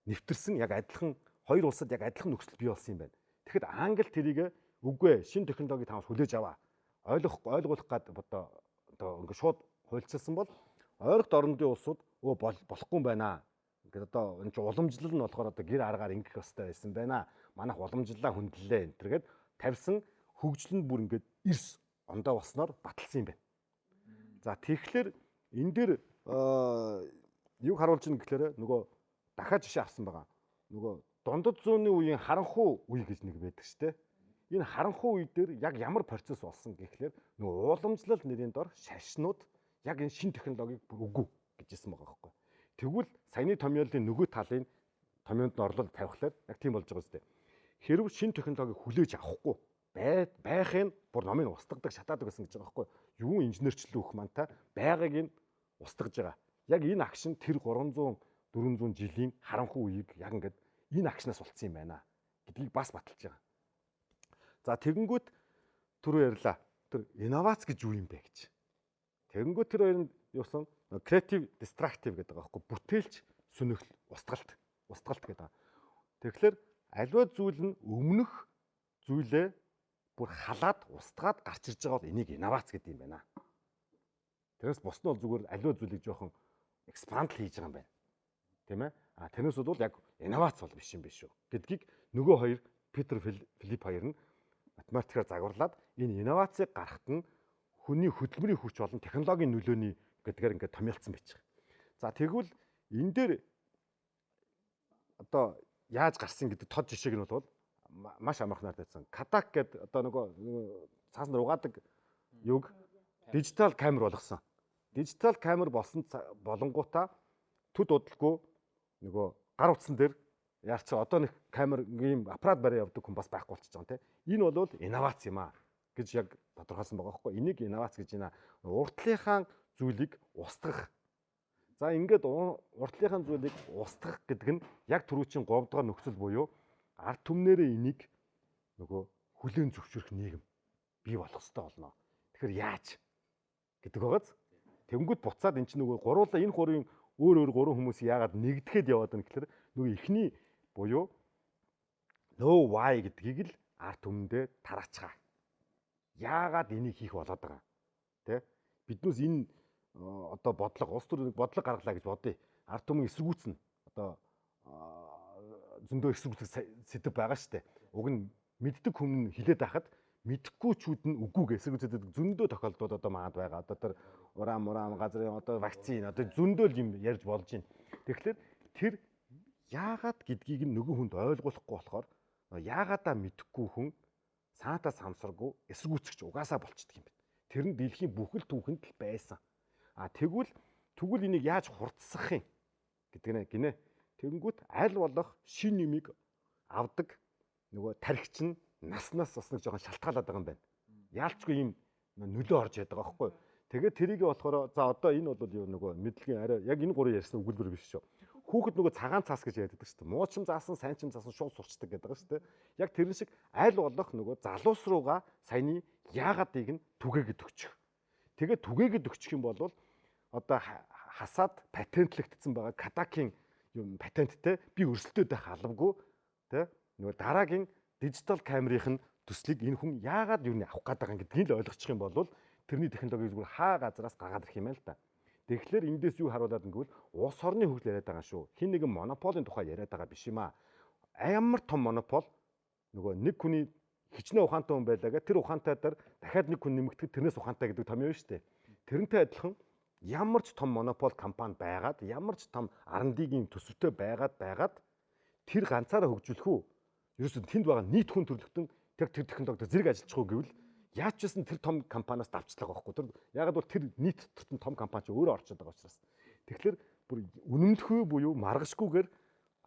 нэвтэрсэн, яг адилхан хоёр улсад яг адилхан нөхцөл бий болсон юм байна. Тэгэхэд Англи тэрийг үгүй, шинэ технологиг таамаас хүлээж аваа. Ойлгох гад одоо ингээ шууд хуульчилсан бол ойрхот орондын улсууд өө болохгүй юм байна. Ингээд одоо энэ чинь уламжлал нь болохоор одоо гэр аргаар ингэх ёстой байсан байна. Манайх уламжлалаа хүндлээ энэ төргээд тавьсан хөгжил нь бүр ингээд эрс ондоо болсноор баталсан юм байна. За, тэгэхээр энэ дээр юг харуулж ийн гэхээр нөгөө дахиад жишээ авсан байгаа. Нөгөө дундад зууны үеийн харанхуй үе гэж нэг байдаг шүү дээ. Энэ харанхуй үе дээр яг ямар процесс болсон гэхлээр нөгөө уламжлал нэрийн дор шашнууд яг энэ шинэ технологиг бүр үгүй гэжсэн байгаа байхгүй. Тэгвэл саяны томьёолын нөгөө талын томьёонд нь орлол тавихлаар яг тийм болж байгаа үстэй. Хэрв шинэ технологиг хүлээж авахгүй байхын бүр номыг устгадаг, шатаадаг гэсэн гэж байгаа байхгүй. Юу инженерчлэн өгөх мантай байгааг нь устгаж байгаа. Яг энэ агшин тэр 300 400 жилийн харанхуй үеийг яг ингээд энэ агшнаас болцсон юм байна гэдгийг бас баталж байгаа. За, тэгэнгүүт түрүү ярьлаа. Тэр инновац гэж юу юм бэ гэж. Тэгэнгүүт тэр хоёр нь юусан creative destructive гэдэг байгаа байхгүй. Бүтээлч сөнөглөл, устгалт гэдэг. Тэгэхээр аливаа зүйл нь өмнөх зүйлээ бүр халаад устгаад гарч ирж байгаа бол энийг инновац гэдэг юм байна. Тэрнээс бус нь бол зүгээр аливаа зүйлийг жоохон expand хийж байгаа юм байна. Тийм ээ? А тэрнээс бол яг инновац бол биш юм биш үү гэдгийг нөгөө хоёр Питер Филипп хоёр нь математикаар загварлаад энэ инновацийг гаргахад нь хүний хөдөлмөрийн хүч болон технологийн нөлөөний гэдгээр ингээд томьёолцсон байж байгаа. За, тэгвэл энэ дээр одоо яаж гарсан гэдэг тод жишээг нь бол маш амархнаар тавьсан. Kodak гэдэг одоо нөгөө цаасан дээр угаадаг юг дижитал камер болгосон. Дижитал камер болсон болонгуудаа төд удалгүй нөгөө гар утсан дээр яарч одоо нэг камер ийм аппарат бариа явдаг хүн бас байхгүй болчихж байгаа юм те. Энэ бол инновац юм аа гэж яг тодорхойлсон байгаа байхгүй. Энийг инновац гэж байна. Уртлынхаа зүйлийг устгах. За, ингээд уртлынхаа зүйлийг устгах гэдэг нь яг түрүүчийн 3 дугаар нөхцөл буюу ард түмнэрээ энийг нөгөө хүлээн зөвшөөрөх нийгэм бий болох ёстой болно. Тэгэхээр яаж гэдэг байгааз. Тэнгүүд буцаад эн чинь нөгөө гуруула энэ гурвын өөр өөр гурван хүмүүс яагаад нэгдэхэд яваад байна гэхээр нөгөө эхний буюу know why гэдгийг л ард түмэндээ тараачгаа. Яагаад энийг хийх болоод байгаа. Тэ? Биднээс энэ одоо бодлого, улс төр нэг бодлого гаргалаа гэж бодъё. Ард түмэн эсэргүүцнэ. Одоо зөндөө эсэргүүцэх сэдэв байгаа штэ. Уг нь мэддэг хүн нь хилээд байхад мэдэхгүйчүүд нь үгүйг эсэргүүцээд зөндөө тохиолдлууд одоо маад байгаа. Одоо тэр урам мурам газрын одоо вакцин одоо зөндөө л юм ярьж болж байна. Тэгэхээр тэр яагаад гэдгийг нь нөгөө хүнд ойлгуулахгүй болохоор яагаадаа мэдэхгүй хүн саатаа самсаргүй эсэргүүцэгч угаасаа болчдөг юм байна. Тэр нь дэлхийн бүхэл түүхэнд л байсан. А тэгвэл тэгвэл энийг яаж хурцсах юм гэдэг нэ гинэ. Тэгэнгүүт аль болох шин юмыг авдаг нөгөө тархич нь наснаас бас нэг жоохон шалтгаалаад байгаа юм байна. Яалчгүй юм нөлөө орж яадаг байгаа байхгүй юу? Тэгээд тэрийг болохоор за одоо энэ бол юу нөгөө мэдлэгийн арай яг энэ гурыг ярьсан өгүүлбэр биш шүү. Хүүхэд нөгөө цагаан цаас гэж ярьдаг шүү дээ. Муучим заасан, сайн чим заасан шууд сурчдаг гэдэг байгаа шүү дээ. Яг тэрэн шиг аль болох нөгөө залуус руугаа саяны яагаадыг нь түгээгээд өгчих. Тэгээд түгээгээд өгчих юм бол одоо хасаад патентлэгдсэн байгаа Kodak-ийн юм патенттэй би өрсөлдөөд байх албагүй, тэ, нөгөө дараагийн Дижитал камерын нь төслийг энэ хүн яагаад юу нь авах гээд байгаа гэдгийг л ойлгочих юм бол тэрний технологиг зүгээр хаа газараас гаргаад ирэх юм байна л да. Тэгэхээр эндээс юу харуулад ингэвэл улс орны хөгжил яриад байгаа шүү. Хин нэгэн монополийн тухай яриад байгаа биш юм аа. Амар том монопол нөгөө нэг хүний хичнээн ухаантай хүн байлаа гэх тэр ухаантай дээр дахиад нэг хүн нэмэгдэхэд тэрнээс ухаантай гэдэг том юм шүү дээ. Тэрнтэй адилхан ямар ч том монопол компани байгаад ямар ч том R&D-гийн төсөвтэй байгаад тэр ганцаараа хөгжүүлэх үү? Ерөөсөө тэнд байгаа нийт хүн төрөлхтөн тэр технологид зэрэг ажиллах уу гэвэл яаж ч гэсэн тэр том компаниас давчлага байхгүй. Тэр ягаад бол тэр нийт төртөн том компани чи өөрөө орчод байгаа учраас. Тэгэхээр бүр үнэмлэхүй буюу маргашгүйгээр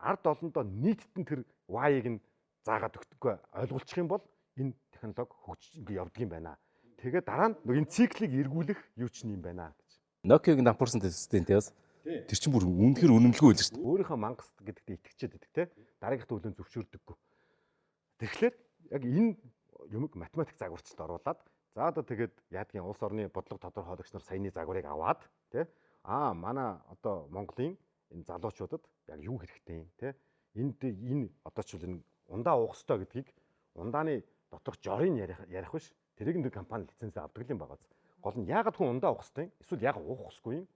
ард олондоо нийтд нь тэр Y-ыг нь заагаад өгдөггүй ойлгуулчих юм бол энэ технологи хөгжиж ингээ явдаг юм байна. Тэгээ дараа нь энэ циклийг эргүүлэх юу ч юм байна гэж. Nokia-г дампуурсан төстэй тийм бас. Тэр чинь бүр үнэхээр үнэмлэхүй байл шүү дээ. Өөрийнхөө мангас гэдэгт итгэчээд байдаг те. Дараагийнхт өглөө зөвшөөрдөггүй. Тэгэхээр яг энэ юмыг математик загварчлалд оруулаад за одоо тэгээд яадгийн улс орны бодлого тодорхойлогч нар саяны загварыг аваад те. Аа манай одоо Монголын энэ залуучуудад яг юу хэрэгтэй юм те. Энд энэ одоо ч энэ ундаа уух ёстой гэдгийг ундааны доторх жорыг ярих биш. Тэрийг нэг компани лиценз авдаг юм байгаа. Гол нь яагаад хүн ундаа уух ёстой юм? Эсвэл яагаад уух ёсгүй юм?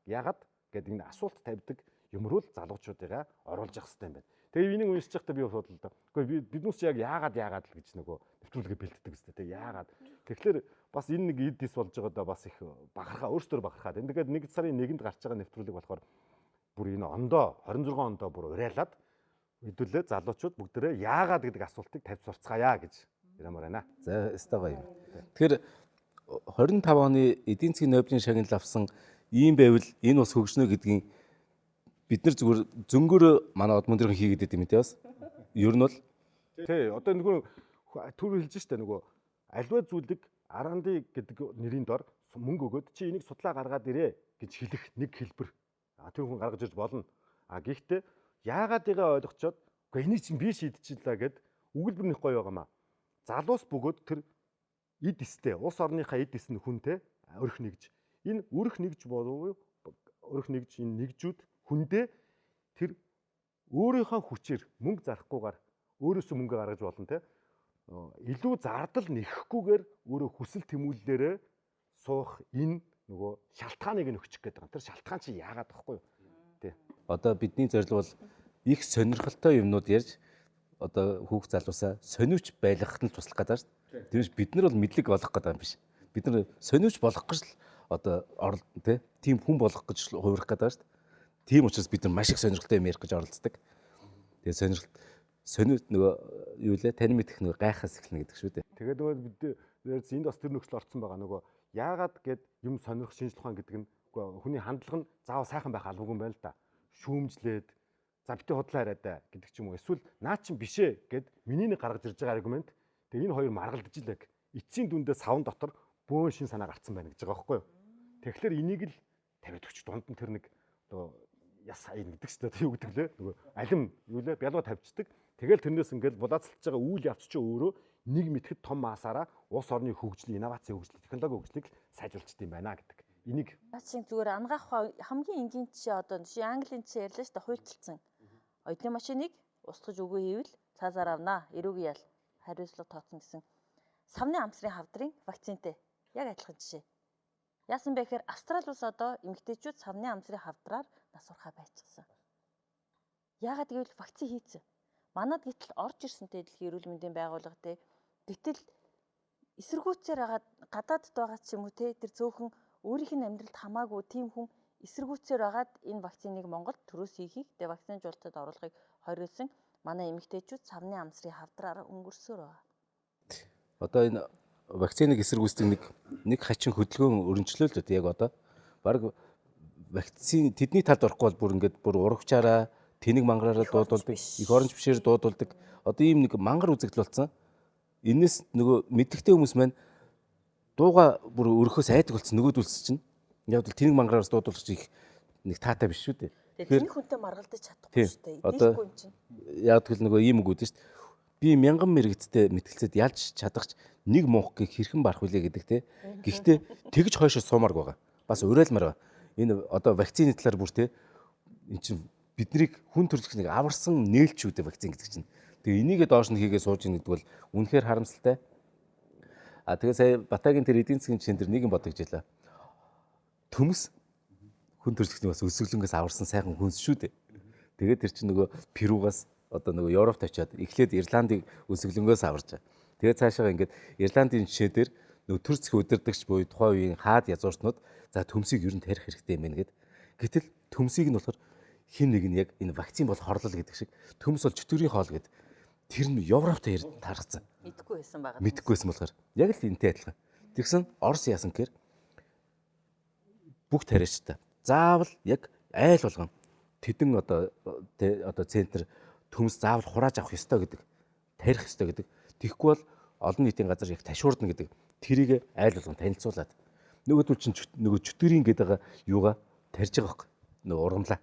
Яагаад гэдэг энэ асуулт тавьдаг юмруу залуучуудыгаа оруулж явах хэрэгтэй юм байна. Тэгээ энийг уншиж байхдаа би бодлоо л да. Үгүй би биднээс яг яагаад л гэж нөгөө нэвтрүүлгээ бэлддэг үстэй. Тэгээ яагаад. Тэгэхээр бас энэ нэг эд дис болж байгаадаа бас их бахархаа өөрсдөр бахархаад. Энэ тэгээд 1 сарын 1-нд гарч байгаа нэвтрүүлэг болохоор бүр энэ ондоо 26 ондоо бүр уриалаад хэдүүлээ залуучууд бүгдээрээ яагаад гэдэг асуултыг тавьж сурцгаая гэж яриамаар байна. За өстой гоё юм. Тэгэхээр 25 оны эдийн засгийн Нобелийн шагнал авсан ийм байвал энэ ус хөгжнө гэдгийг бид нар зүгээр зөнгөөрөө манай од мөндрийн хийгээд байт юм те бас. Ер нь бол тий одоо нөгөө түр хэлж штэ нөгөө альва зүйлийг R&D гэдэг нэрийн дор мөнгө өгөөд чи энийг судлаа гаргаад ирээ гэж хэлэх нэг хэлбэр. А тэр хүн гаргаж ирж болно. А гэхдээ яагаадыгаа ойлгочоод үгүй энийг чинь би шийдчихлээ гэд өгүүлбэр нэх гоё байгаамаа. Залуус бөгөөд тэр эд эстэй улс орныхаа эд эс нь хүнтэй өрх нэгж. Энэ өрх нэгж болов уу? Өрх нэгж энэ нэгжүүд хүндээ тэр өөрийнхөө хүчээр мөнгө зарахгүйгээр өөрөөсөө мөнгө гаргаж болно те. Илүү зардал нэхэхгүйгээр өөрөө хүсэл тэмүүллээрээ суух энэ нөгөө шалтгааныг нь өгчих гээд байгаа. Тэр шалтгаан чи яагаад гэхгүй юу? Тий. Одоо бидний зорилго бол их сонирхолтой юмнууд ярьж одоо хүүхд залуусаа сониуч байлгахад нь туслах гэдэг шүү дээ. Тэрнээс бид нар бол мэдлэг олох гэдэг юм биш. Бид нар сониуч болох гэж л одоо орол тийм хүн болох гэж хувирах гэдэг шүү дээ. Тийм учраас бид нар маш их сонирхолтой юм ярих гэж оролцдог. Тэгээ сонирхол сониуч нөгөө юу лээ тань мэдэх нөгөө гайхаас эхэлнэ гэдэг шүү дээ. Тэгээд нөгөө бид энд бас тэр нөхцөл орцсон байгаа. Нөгөө яагаад гэд юм сонирх шинжлэх ухаан гэдэг нь хүний хандлага нь заавал сайхан байх албагүй юм байна л да. Шүүмжлээд за битээ худлаа яриад да гэдэг ч юм уу. Эсвэл наа чин бишээ гэд миний нэг гаргаж ирж байгаа аргумент. Тэгээ энэ хоёр маргалдаж л яг эцсийн дүндээ савн дотор бөөн шин санаа гарцсан байна гэж байгаа байхгүй юу. Тэгэхээр энийг л тавиад өгч дунд нь тэр нэг одоо яс аян гэдэг ч тийм юу гэдэг лээ. Нөгөө алим юу лээ бялуу тавьчихдаг. Тэгэл тэрнээс ингээл булаацалж байгаа үйл явц чи өөрөө нэг мэтгэд том масаараа улс орны хөгжлийн, инновацийн хөгжлийг, технологийн хөгжлийг сайжруулчихд юм байна гэдэг. Энийг наад чинь зүгээр ангаах хамгийн энгийн жишээ одоо жишээ Английн жишээ ярьлаа шүү дээ хуульчилсан. Оюутны машиныг устгаж үгүй хийвэл цаазаар авнаа, эрүүгийн ял хариуцлага тооцно гэсэн. Савны амсрын хавдрын вакцинтай яг адилхан жишээ. Яасан бэ гэхээр Австрали улс одоо эмэгтэйчүүд савны амсрын хавдраар нас урхаа байчихсан. Яагаад гэвэл вакцин хийцэн. Манад гэтэл орж ирсэнтэй дэлхийн эрүүл мэндийн байгууллага те. Гэтэл эсэргүүцээр байгаа гадаадд байгаа ч юм уу те тэр цөөхөн өөрийнх нь амьдралд хамаагүй тийм хүн эсэргүүцээр байгаад энэ вакциныг Монголд төрөөс хийхийг тэгээ вакцинжуулалтад оруулахыг хориглосон манай эмэгтэйчүүд савны амсрын хавдраар өнгөрсөөр байгаа. Одоо энэ вакциныг эсэргүүцдэг нэг хачин хөдөлгөөн өрнчлөө л дээ яг одоо. Бараг вакцин тэдний талд орохгүй бол бүр ингээд бүр урагчаараа тэнэг мангараараа дуудулдаг, их оронч бишээр дуудулдаг. Одоо ийм нэг мангар үзэгдэл болсон. Энэс нөгөө мэдлэгтэй хүмүүс маань дууга бүр өрөхөөс айдаг болсон нөгөөдүүлс чинь. Яг бол тэнэг мангараараас дуудуулах чинь их нэг таатай биш шүү дээ. Тэгэхээр тэнэг хүнтэй маргалдаж чадахгүй шүү дээ. Дийлэхгүй юм чинь. Яг тэгэл нөгөө ийм үг үүдэн шүү дээ. Би мянган мэрэгцтэй мэтгэлцээд ялж чадахч нэг мунхгийг хэрхэн барах вүлээ гэдэг те. Гэхдээ тэгж хойшоо суумаарг байгаа. Бас уриалмаар байгаа. Энэ одоо вакцины талаар бүр те эн чинь биднийг хүн төрөлхтнийг аварсан нээлтчүүдээ вакцин гэдэг чинь. Тэгээ энийгээ доош нь хийгээ сууж ийн гэдэг бол үнэхээр харамсалтай. А тэгээ сая Батагийн тэр эдийн засгийн жишээн дээр нэг юм бодогч илаа. Төмс хүн төрөлхтний бас өсөглөнгөөс аварсан сайхан хүнс шүү дээ. Тэгээд тэр чинь нөгөө Перугаас одоо нөгөө Европт очиод эхлээд Ирландыг өсөглөнгөөс аварч. Тэгээд цаашаа ингээд Ирландын жишээ дээр нөгөө төр зэх удирдагч буюу тухайн үеийн хаад язгууртнууд за төмсийг ер нь тарих хэрэгтэй юм байна гэд. Гэтэл төмсийг нь болохоор хин нэг нь яг энэ вакцин бол хорлол гэдэг шиг төмс бол чөтгөрийн хоол гэд тэр нь Европт тархацсан. Мэдхгүй байсан байгаа. Мэдхгүй байсан болохоор яг л энтэй адилхан. Тэгсэн Орос яасан гэхээр бүх тариачтай. Заавал яг айл болгон тэдэн одоо центр төмс заавал хурааж авах ёстой гэдэг, тарих ёстой гэдэг. Тэгэхгүй бол олон нийтийн газар яг ташуурдна гэдэг тэрийг айл болгон танилцуулаад нөгөөдөл чинь нөгөө чөтгөрийн гэдэг байгаа юугаа тарж байгаа хөөе. Нөгөө ургамлаа.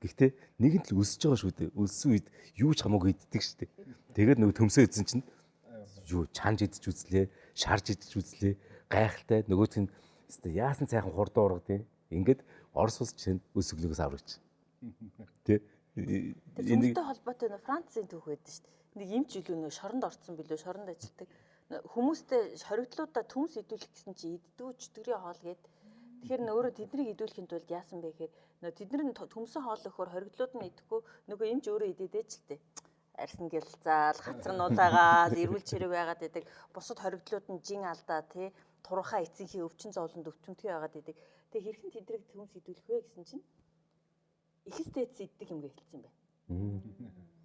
Гэхдээ нэгэн тал өсөж байгаа шүү дээ. Өссөн үед юу ч хамаагүй иддэг шүү дээ. Тэгээд нөгөө төмсөө идсэн чинь юу чанж идэж үзлээ, шарж идэж үзлээ. Гайхалтай нөгөөх нь өстой яасан цайхан хурдан ургадیں۔ Ингээд Орос улс чинь өсөглөгөөс аврагч. Тэ? Тэр төмстэй холбоотой нөө Францын түүх байдаг шүү дээ. Нэг эмч илүү нөө шоронд орцсон билүү, шоронд ажилладаг. Хүмүүстэй хоригдлуудаа төмс идүүлэх гэсэн чи иддгүү чөтгөрийн хоол гээд. Тэгэхээр нөө өөрөө тэднийг идүүлэхийн тулд яасан бэ гэхээр нөө тэд нар төмсөн хоол өгөхөөр хоригдлууд нь идэхгүй нөгөө эмч өөрөө идээд л тээ. Арьсан гялцаал, хацар нуулаагаал, эрүүл чирэг байгаад байдаг. Бусад хоригдлууд нь жин алдаа тий турхаа эцэнхий өвчин зовлонд өвчмтгий байгаад байдаг. Тэгээ хэрхэн тэдрийг төмс идүүлэх вэ гэсэн чинь ихэс дээдс иддэг юм гэ хэлсэн байна.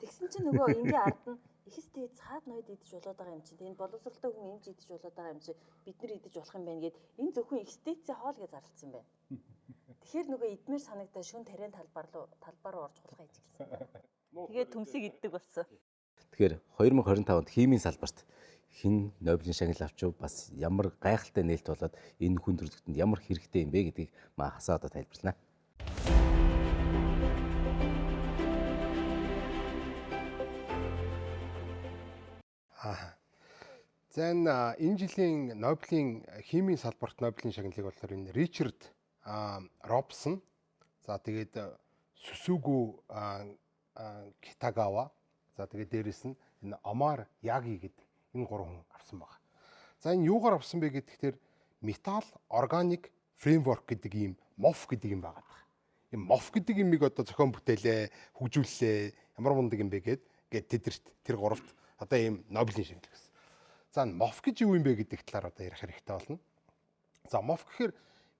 Тэгсэн чинь нөгөө ингийн ард нь ихэс дээдс хаад ноёд идэж болоод байгаа юм чинь. Энэ боловсралтай хүн эмч идэж болоод байгаа юм чинь бид нар идэж болох юм байна гэд энэ зөвхөн ихэс дээдсийн хоол гэж зарлцсан байна. Тэгэхээр нөгөө идмээр санагдаа шүн тариан талбар руу орж хулгай хийж эхэлсэн. Тэгээд төмсийг иддэг болсон. Тэгэхээр 2025 онд химийн салбарт хэн Нобелийн шагнал авчив, бас ямар гайхалтай нээлт болоод энэ хүн төрөлхтөнд ямар хэрэгтэй юм бэ гэдгийг маа хасаа одоо тайлбарлана. За энэ жилийн Нобелийн химийн салбарт Нобелийн шагналыг болохоор энэ Ричард Робсон, за тэгээд Сүсүгү Китагава, за тэгээд дээрэс нь энэ Омар Яги гэдэг энэ гурван хүн авсан байна. За энэ юугаар авсан бэ гэдэгтэр металл органик фреймворк гэдэг ийм MOF гэдэг юм байгаа. Энэ MOF гэдэг юмыг одоо зохион бүтээлээ, хөгжүүллээ, ямар мундаг юм бэ гэд тэдэрт тэр гуравт одоо ийм Нобелийн шагнал гэсэн. За MOF гэж юу юм бэ гэдэг талаар одоо ярих хэрэгтэй болно. За MOF гэхээр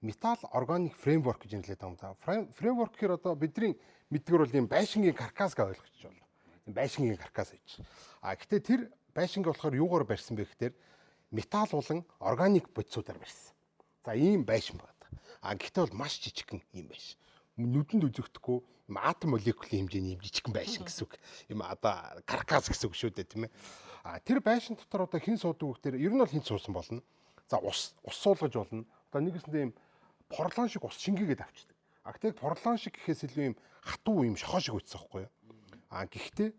металл органик фреймворк гэж нэрлэдэг юм. За фреймворк гэхээр одоо бидний мэддгэр бол ийм байшингийн каркас гэж ойлгочих болно. Ийм байшингийн каркас гэж. А гэтээ тэр байшинг болохоор юугаар барьсан бэ гэхээр металл болон органик бодисуудаар барьсан. За ийм байшин байна. А гэхдээ бол маш жижигхэн ийм байшин. Нүдэнд үзэгдэхгүй юм атом молекулын хэмжээний юм жижигхэн байшин гэсэн үг. Юм одоо каркас гэсэн үг шүү дээ, тийм ээ. А тэр байшин дотор одоо хэн суудаг вэ гэхээр ер нь бол хэн суусан болно. За ус суулгаж болно. Одоо нэгэсэндээ юм порлон шиг ус шингээгээд авчдаг. А гэхдээ порлон шиг гэхээс илүү юм хатуу юм шохоо шиг үтсэн байхгүй юу? А гэхдээ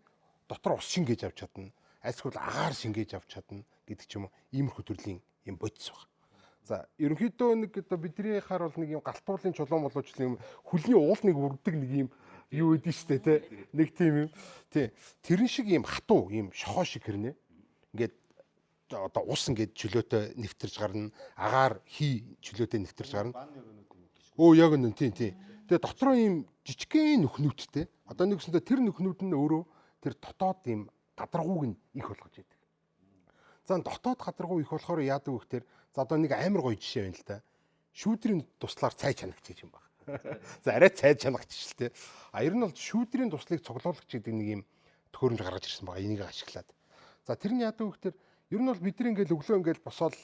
дотор ус шингээж авч чадна. Альсгүй агаар шингээж авч чадна гэдэг ч юм уу. Иймэрхүү төрлийн юм бодис баг. За ерөнхийдөө нэг одоо бидний хаар бол нэг юм галтуулын чулуун боловч юм хөлний уулныг үрдэг нэг юм юу өгдөн штэ тэ нэг тийм юм тий тэрэн шиг юм хатуу юм шохоо шиг хэрнээ ингээд одоо ус ингээд чөлөөтэй нэвтэрж гарна, агаар хий чөлөөтэй нэвтэрж гарна. Өө яг үнэн тий тий. Тэгээ дотроо ийм жижигхэн нүхнүүдтэй. Одоо нэгсэндээ тэр нүхнүүд нь өөрөө тэр дотоод ийм гадаргууг нь их болгож идэг. За дотоод гадаргуу их болохоор яадаг вэ гэхээр за одоо нэг амар гоё жишээ байна л да. Шүүдрийн туслаар цай чанагч гэж юм баг. За арай цай чанагч л те. А ер нь бол шүүдрийн туслыг цуглуулагч гэдэг нэг юм төхөөрөмж гаргаж ирсэн байгаа. Энийг ашиглаад. За тэр нь яадаг вэ гэхээр ер нь бол бид нар ингээл өглөө ингээл босоод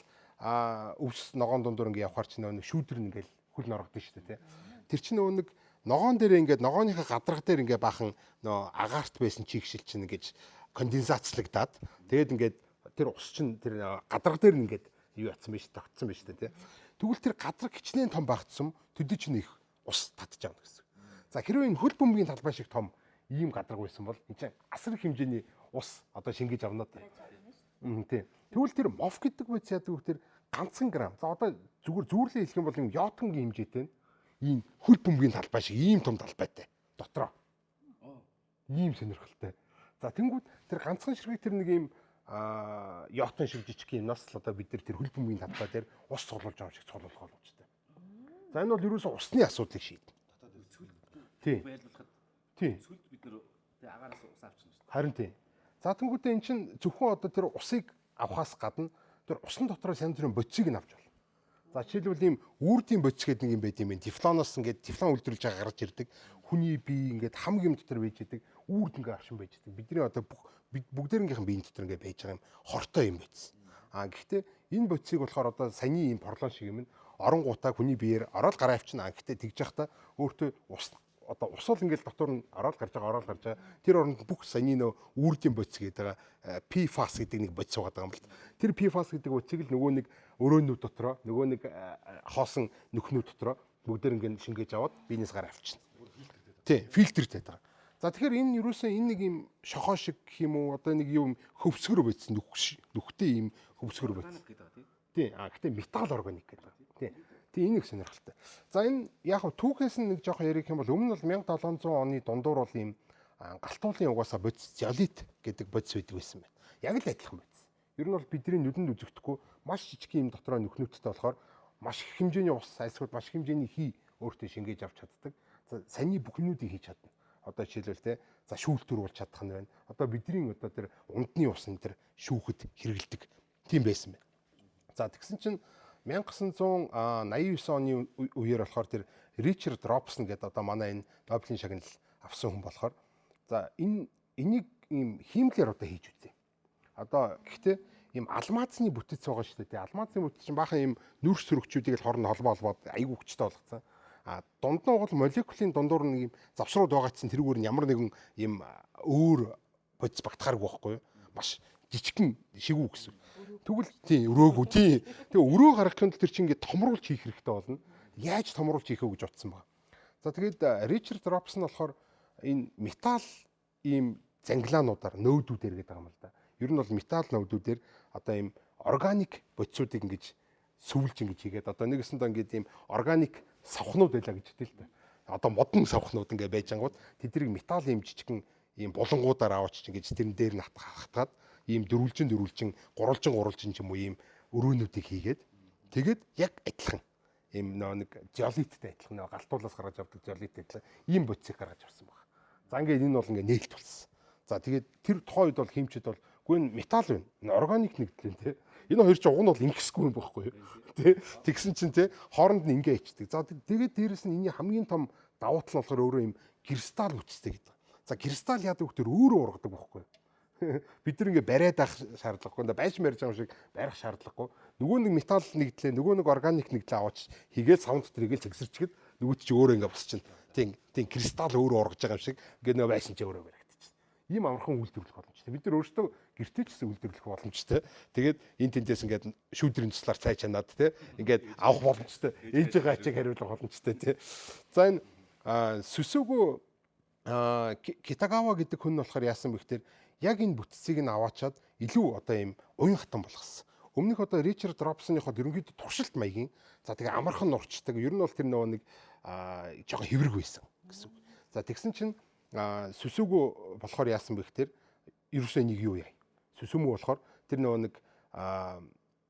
өвс ногоон дундуур ингээ явхаар чи нөгөө нэг шүүдэр нь ингээл хөл норгодсон шүү дээ те. Тэр чинь нөгөө нэг ногоон дээрээ ингээд ногооныхаа гадраг дээр ингээ баахан нөгөө агаарт байсан чигшил чинь ингэж конденсацлагдаад тэгээд ингээд тэр ус чинь тэр гадраг дээр нь ингээд юу ятсан байж тогтсон байж тээ. Тэгвэл тэр гадраг хичнээн том багтсан төдий чинь их ус татж авна гэсэн. За хэрвээ энэ хөл бөмбөгийн талбай шиг том ийм гадраг байсан бол энэ чинь асар их хэмжээний ус одоо шингээж авна даа. Тийм. Тэгвэл тэр моф гэдэг бодис яадаг вэ гэхээр ганцхан грамм. За одоо зүгээр зүүрлээ хэлэх юм бол юм йотонгийн хэмжээтэй ийм хөл бөмбөгийн талбай шиг ийм том талбайтай дотроо. Ийм сонирхолтой. За тэнгүүд тэр ганцхан ширхэг тэр нэг юм йотон шиг жижиг юмнаас л одоо бид нар тэр хөл бөмбөгийн талбай дээр ус цуглуулж байгаа юм шиг цуглуулах боломжтой. За энэ бол ерөөсөө усны асуудлыг шийднэ. Дотоод өцгөл Тийм. байрлуулахад Тийм. өцгөлд бид нэр тэг агаараас ус авчихна шүү дээ. Харин тийм. За тэнгуүтээ эн чинь зөвхөн одоо тэр усыг авахаас гадна тэр усан дотроос янз бүрийн бодисыг нь авч болно. За жишээлбэл ийм үрдийн бодис гэдэг нэг юм байт юм байна. Тефлоноос ингээд тефлон үйлдвэрлэж байгаа гарч ирдэг. Хүний бие ингээд хамаг юм дотор байж идэг. Үрд ингээд аршин байж идэг. Бидний одоо бүх бүгдээрнгийнхэн биеийн дотор ингээд байж байгаа юм хортой юм бодис. А гэхдээ энэ бодисыг болохоор одоо саяны ийм порлон шиг юм нь оронгуудаа хүний биеэр ороод гараа авчна. А гэхдээ тэгж явахдаа өөртөө ус одоо ус бол ингээл дотор нь ороод гарч байгаа ороод гарч байгаа. Тэр оронд бүх саяны нөө үрдийн бодис гэдэг байгаа PFAS гэдэг нэг бодис байгаа юм л. Тэр PFAS гэдэг бодисыг л нөгөө нэг өрөөнүүд дотроо нөгөө нэг хоосон нүхнүүд дотроо бүгдээр ингээд шингээж аваад биенээс гараа авчна. Тий, фильтртэй байгаа. За тэгэхээр энэ юусэн энэ нэг юм шохоо шиг гэх юм уу одоо нэг юм хөвсгөр бодис нүхтэй юм хөвсгөр бодис. Гэдэг тий. Тий, а гэтээ металл органик гэдэг. Тий. Тий, энэ их сонирхолтой. За энэ яг хав түүхээс нь нэг жоохон ярих юм бол өмнө нь бол 1700 оны дундуур бол ийм галтуулын угаасаа бодис зеолит гэдэг бодис байдаг байсан байна. Яг л адилхан бодис. Ер нь бол бидний нүдэнд үзэгдэхгүй маш жижиг юм дотроо нүхнүүдтэй болохоор маш их хэмжээний ус альсгууд маш их хэмжээний хий өөртөө шингээж авч чаддаг. За саяны бүх юмнуудыг хийж чадна. Одоо жишээлбэл те за шүүлтүр болж чадах нь байна. Одоо бидний одоо тэр ундны ус энэ тэр шүүхэд хэрэгэлдэг тийм байсан байна. За тэгсэн чинь 1989 оны үеэр болохоор тэр Ричард Робсон гэдэг одоо манай энэ Нобелийн шагнал авсан хүн болохоор за энэ энийг ийм хиймлэр одоо хийж үзье. Одоо гэхдээ ийм алмазны бүтэц байгаа шүү дээ. Алмазны бүтэц чинь баахан ийм нүрс сөрөгчүүдийг л хооронд холбоо холбоод айгүй хүчтэй болгоцсон. А дунд нь угал молекулын дундуур нэг ийм завсрууд байгаа чинь тэрүүгээр нь ямар нэгэн ийм өөр бодис багтахааргүй байхгүй юу? Маш жижигхэн шигүү гэсэн. Тэгвэл тийм өрөөгөө тийм. Тэгээ өрөө гаргахын тулд тэр чинь ингээд томруулж хийх хэрэгтэй болно. Яаж томруулж хийх вэ гэж бодсон баг. За тэгээд Ричард Робсон болохоор энэ металл ийм зангилаануудаар нөөдүүдээр гэдэг байгаа юм л да. Ер нь бол металл нөөдүүдээр одоо ийм органик бодисуудыг ингэж сүвлж ингэж хийгээд одоо нэгэсэндээ ингээд ийм органик савхнууд байлаа гэж хэлдэг л да. Одоо модон савхнууд ингээд байж ангууд тэднийг металл ийм жижигхэн ийм булангуудаар аваач ингэж тэрэн дээр нь хатгаад ийм дөрвөлжин дөрвөлжин гурвалжин гурвалжин ч юм уу ийм өрөөнүүдийг хийгээд тэгээд яг адилхан ийм нөө нэг зеолиттэй адилхан нөө галтуулаас гаргаж авдаг зеолиттэй адилхан ийм бодисыг гаргаж авсан баг. За ингээд энэ бол ингээд нээлт болсон. За тэгээд тэр тухайн үед бол химчид бол үгүй энэ металл байна. Энэ органик нэгдэл тий. Энэ хоёр чинь уг нь бол ингэсгүй юм байхгүй юу? Тий. Тэгсэн чинь тий хооронд нь ингээ ичдэг. За тэгээд дээрэс нь энэний хамгийн том давуу тал нь болохоор өөрөө ийм кристалл бүтцтэй гэдэг. За кристалл яадаг вэ гэхээр өөрөө ургадаг байхгүй юу? Бид нар ингээ бариад авах шаардлагагүй. Байш марж байгаа юм шиг барих шаардлагагүй. Нөгөө нэг металл нэгдлээ, нөгөө нэг органик нэгдлээ аваач хийгээд савн дотор игээл цэгсэрчгээд нөгөөт чи өөрөө ингээ босчин. Тийм тийм кристалл өөрөө ургаж байгаа юм шиг ингээ нөгөө байшин чи өөрөө баригдчихна. Ийм амархан үйлдвэрлэх боломжтой. Бид нар өөрсдөө гэртээ ч гэсэн үйлдвэрлэх боломжтой. Тэгээд энэ тэндээс ингээд шүүдрийн туслаар цай чанаад те ингээд авах боломжтой. Ээжийнхээ ачааг хариулах боломжтой те. За энэ сүсөөгөө Китагава гэдэг хүн нь болохоор яасан бэ гэхээр яг энэ бүтцийг нь аваачаад илүү одоо ийм уян хатан болгосон. Өмнөх одоо Ричард Робсоны хот ерөнхийдөө туршилт маягийн за тэгээ амархан нурчдаг. Ер нь бол тэр нөгөө нэг жоохон хэврэг байсан гэсэн үг. За тэгсэн чинь сүсөөгөө болохоор яасан бэ гэхээр ерөөсөө энийг юу яа. Сүсөмөө болохоор тэр нөгөө нэг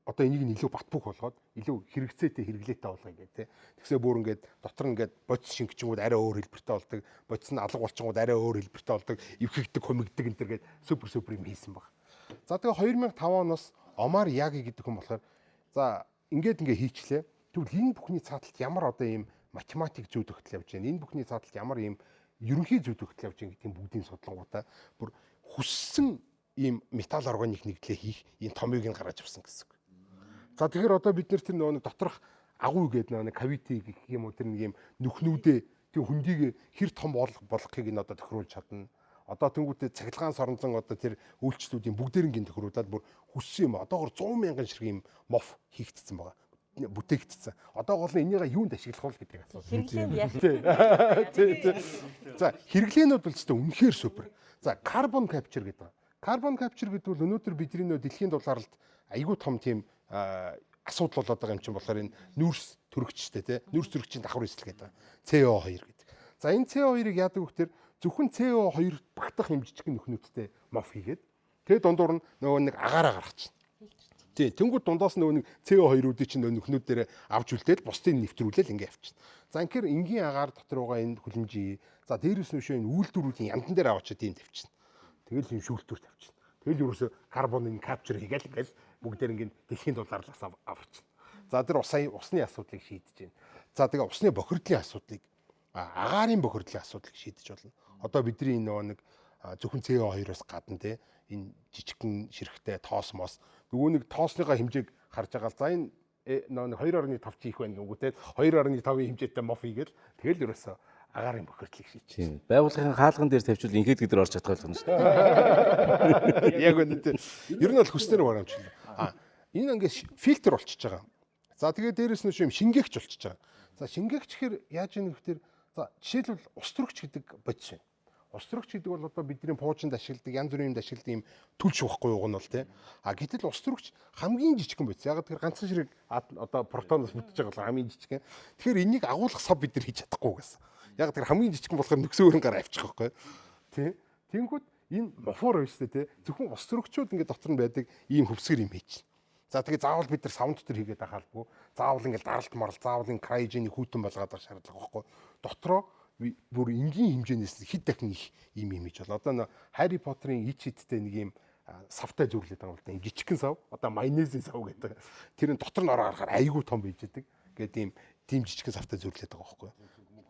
одоо энийг нь илүү бат бөх болгоод илүү хэрэгцээтэй хэрэглээтэй болгоё гэх тээ. Тэгсээ бүр ингээд дотор нь ингээд бодис шингэчингүүд арай өөр хэлбэртэй болдог, бодис нь алга болчингууд арай өөр хэлбэртэй болдог, эвхэгдэг, хумигдэг энэ төр гээд супер супер юм хийсэн баг. За тэгээ 2005 оноос Омар Яги гэдэг хүн болохоор за ингээд ингээ хийчлээ. Тэгвэл энэ бүхний цааталт ямар одоо ийм математик зүй тогтол явж байна. Энэ бүхний цааталт ямар ийм ерөнхий зүй тогтол явж байна гэдгийг бүгдийг судлангуудаа бүр хүссэн ийм металл органик нэгдлээ хийх ийм томьёог нь гаргаж авсан гэсэн үг. За тэгэхээр одоо бид нэр тэр нөгөө нэг доторх агуу гэдэг нөгөө нэг кавити гэх юм уу тэр нэг юм нүхнүүдээ тэр хөндийг хэр том болгохыг нь одоо тохируулж чадна. Одоо тэнгуүтээ цахилгаан соронзон одоо тэр үйлчлүүдийн бүгдээрнгийн тохируулаад бүр хүссэн юм. Одоогор 100 мянган ширхэг юм моф хийгдсэн байгаа. Бүтээгдсэн. Одоо гол нь энийгээ юунд ашиглах вэ гэдэг асуулт. Хэрэглээнд яах Тий. За хэрэглээнүүд бол зөвхөн үнэхээр супер. За carbon capture гэдэг. Carbon capture гэдэг бол өнөөдөр бидний нөө дэлхийн дулаалд айгүй том тийм асуудал болоод байгаа юм чинь болохоор энэ нүүрс төрөгчтэй тий нүүрс төрөгчийн давхар эсэл гэдэг. CO2 гэдэг. За энэ CO2-ыг яадаг вэ гэхээр Зөвхөн CO2 багтах юм жижигхэн нөхнүүдтэй моф хийгээд тэгээ дундуур нь нөгөө нэг агаараа гаргачихна. Тий, тэнгууд дундаас нөгөө нэг CO2-үүдийг чинь нөгөө нөхнүүд дээр авч үлдээл бусдыг нэвтрүүлээл ингээ явчихна. За инхээр энгийн агаар дотор байгаа энэ хүлэмжийн за дээрээс нь шөө энэ үйлдвэрүүдийн яндан дээр аваачаад тийм тавьчихна. Тэгэл юм шүүлтүүр тавьчихна. Тэгэл ерөөсө карбонын капчер хийгээл ингээл бүгдээр ингээ дэлхийн дулаарлаас аварчихна. За тэр усны асуудлыг шийдэж байна. За тэгээ усны бохирдлын асуудлыг агаарын бохирдлын асуудлыг шийдэж болно. Одоо бидний энэ нөгөө нэг зөвхөн CO2-оос гадна те энэ жижигхэн ширхтэй тоос мос нөгөө нэг тоосныхаа хэмжээг харж байгаа л за энэ нөгөө 2.5 чи их байна гэмгүү те 2.5-ын хэмжээтэй моф хийгээл тэгэл ерөөсө агаарын бохирдлыг шийдэж. Тийм. Байгууллагын хаалган дээр тавьчвал инхэд гэдэр орж чадах болгоно шүү дээ. Яг үнэ те. Ер нь бол хүснээр барамжлаа. А энэ ингээд фильтр болчихж байгаа. За тэгээ дээрэс нь юм шингээгч болчихж байгаа. За шингээгч гэхэр яаж ийм гэхээр за жишээлбэл ус төрөгч гэдэг бодис байна. Ус төрөгч гэдэг бол одоо бидний пуужинд ашигладаг янз бүрийн юмд ашигладаг юм түл шуухгүй юуг нь бол тий. А гэтэл ус төрөгч хамгийн жижигхэн бодис. Яг тэр ганцхан ширэг одоо протоноос бүтэж байгаа бол хамгийн жижигхэн. Тэгэхээр энийг агуулах сав бид нар хийж чадахгүй гэсэн. Яг тэр хамгийн жижигхэн болохоор нөхсөө өрн гараа авчих байхгүй. Тий. Тэнгүүд энэ мофор байна шүү дээ тий. Зөвхөн ус төрөгчүүд ингээд дотор нь байдаг ийм хөвсгөр юм хийж. За тэгээ заавал бид нар савн дотор хийгээд байх албагүй. Заавал ингээд даралт марал, заавал энэ крайжины хүйтэн болгоод байх шаардлага байхгүй. Дотроо бүр энгийн хэмжээнээс хэд дахин их ийм юм хийж болно. Одоо нөө Харри Поттерын ич хиттэй нэг ийм савтай зүрлээд байгаа юм л да. Ийм жижигхэн сав. Одоо майонезын сав гэдэг. Тэр нь дотор нь ороо харахаар айгүй том байж идэг. Ингээд ийм тийм жижигхэн савтай зүрлээд байгаа байхгүй.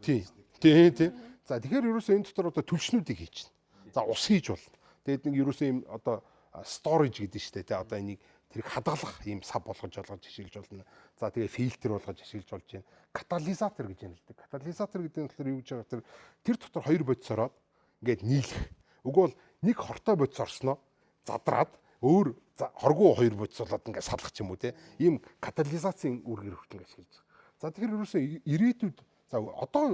Тий. Тий, тий. За тэгэхээр ерөөсөө энэ дотор одоо түлшнүүдийг хийчихнэ. За ус хийж болно. Тэгээд нэг ерөөсөө ийм одоо storage гэдэг нь шүү дээ. Тий одоо энийг тэрийг хадгалах ийм сав болгож олгож ашиглаж болно. За тэгээ фильтр болгож ашиглаж болж байна. Катализатор гэж нэрлэдэг. Катализатор гэдэг нь болохоор юу гэж байгаа тэр дотор хоёр бодис ороод ингээд нийлэх. Үгүй бол нэг хортой бодис орсноо задраад өөр хоргуу хоёр бодис болоод ингээд салах ч юм уу те. Ийм катализацийн үүргээр хүртэл ингээд ашиглаж байгаа. За тэгэхээр ерөөсөө ирээдүйд за одоо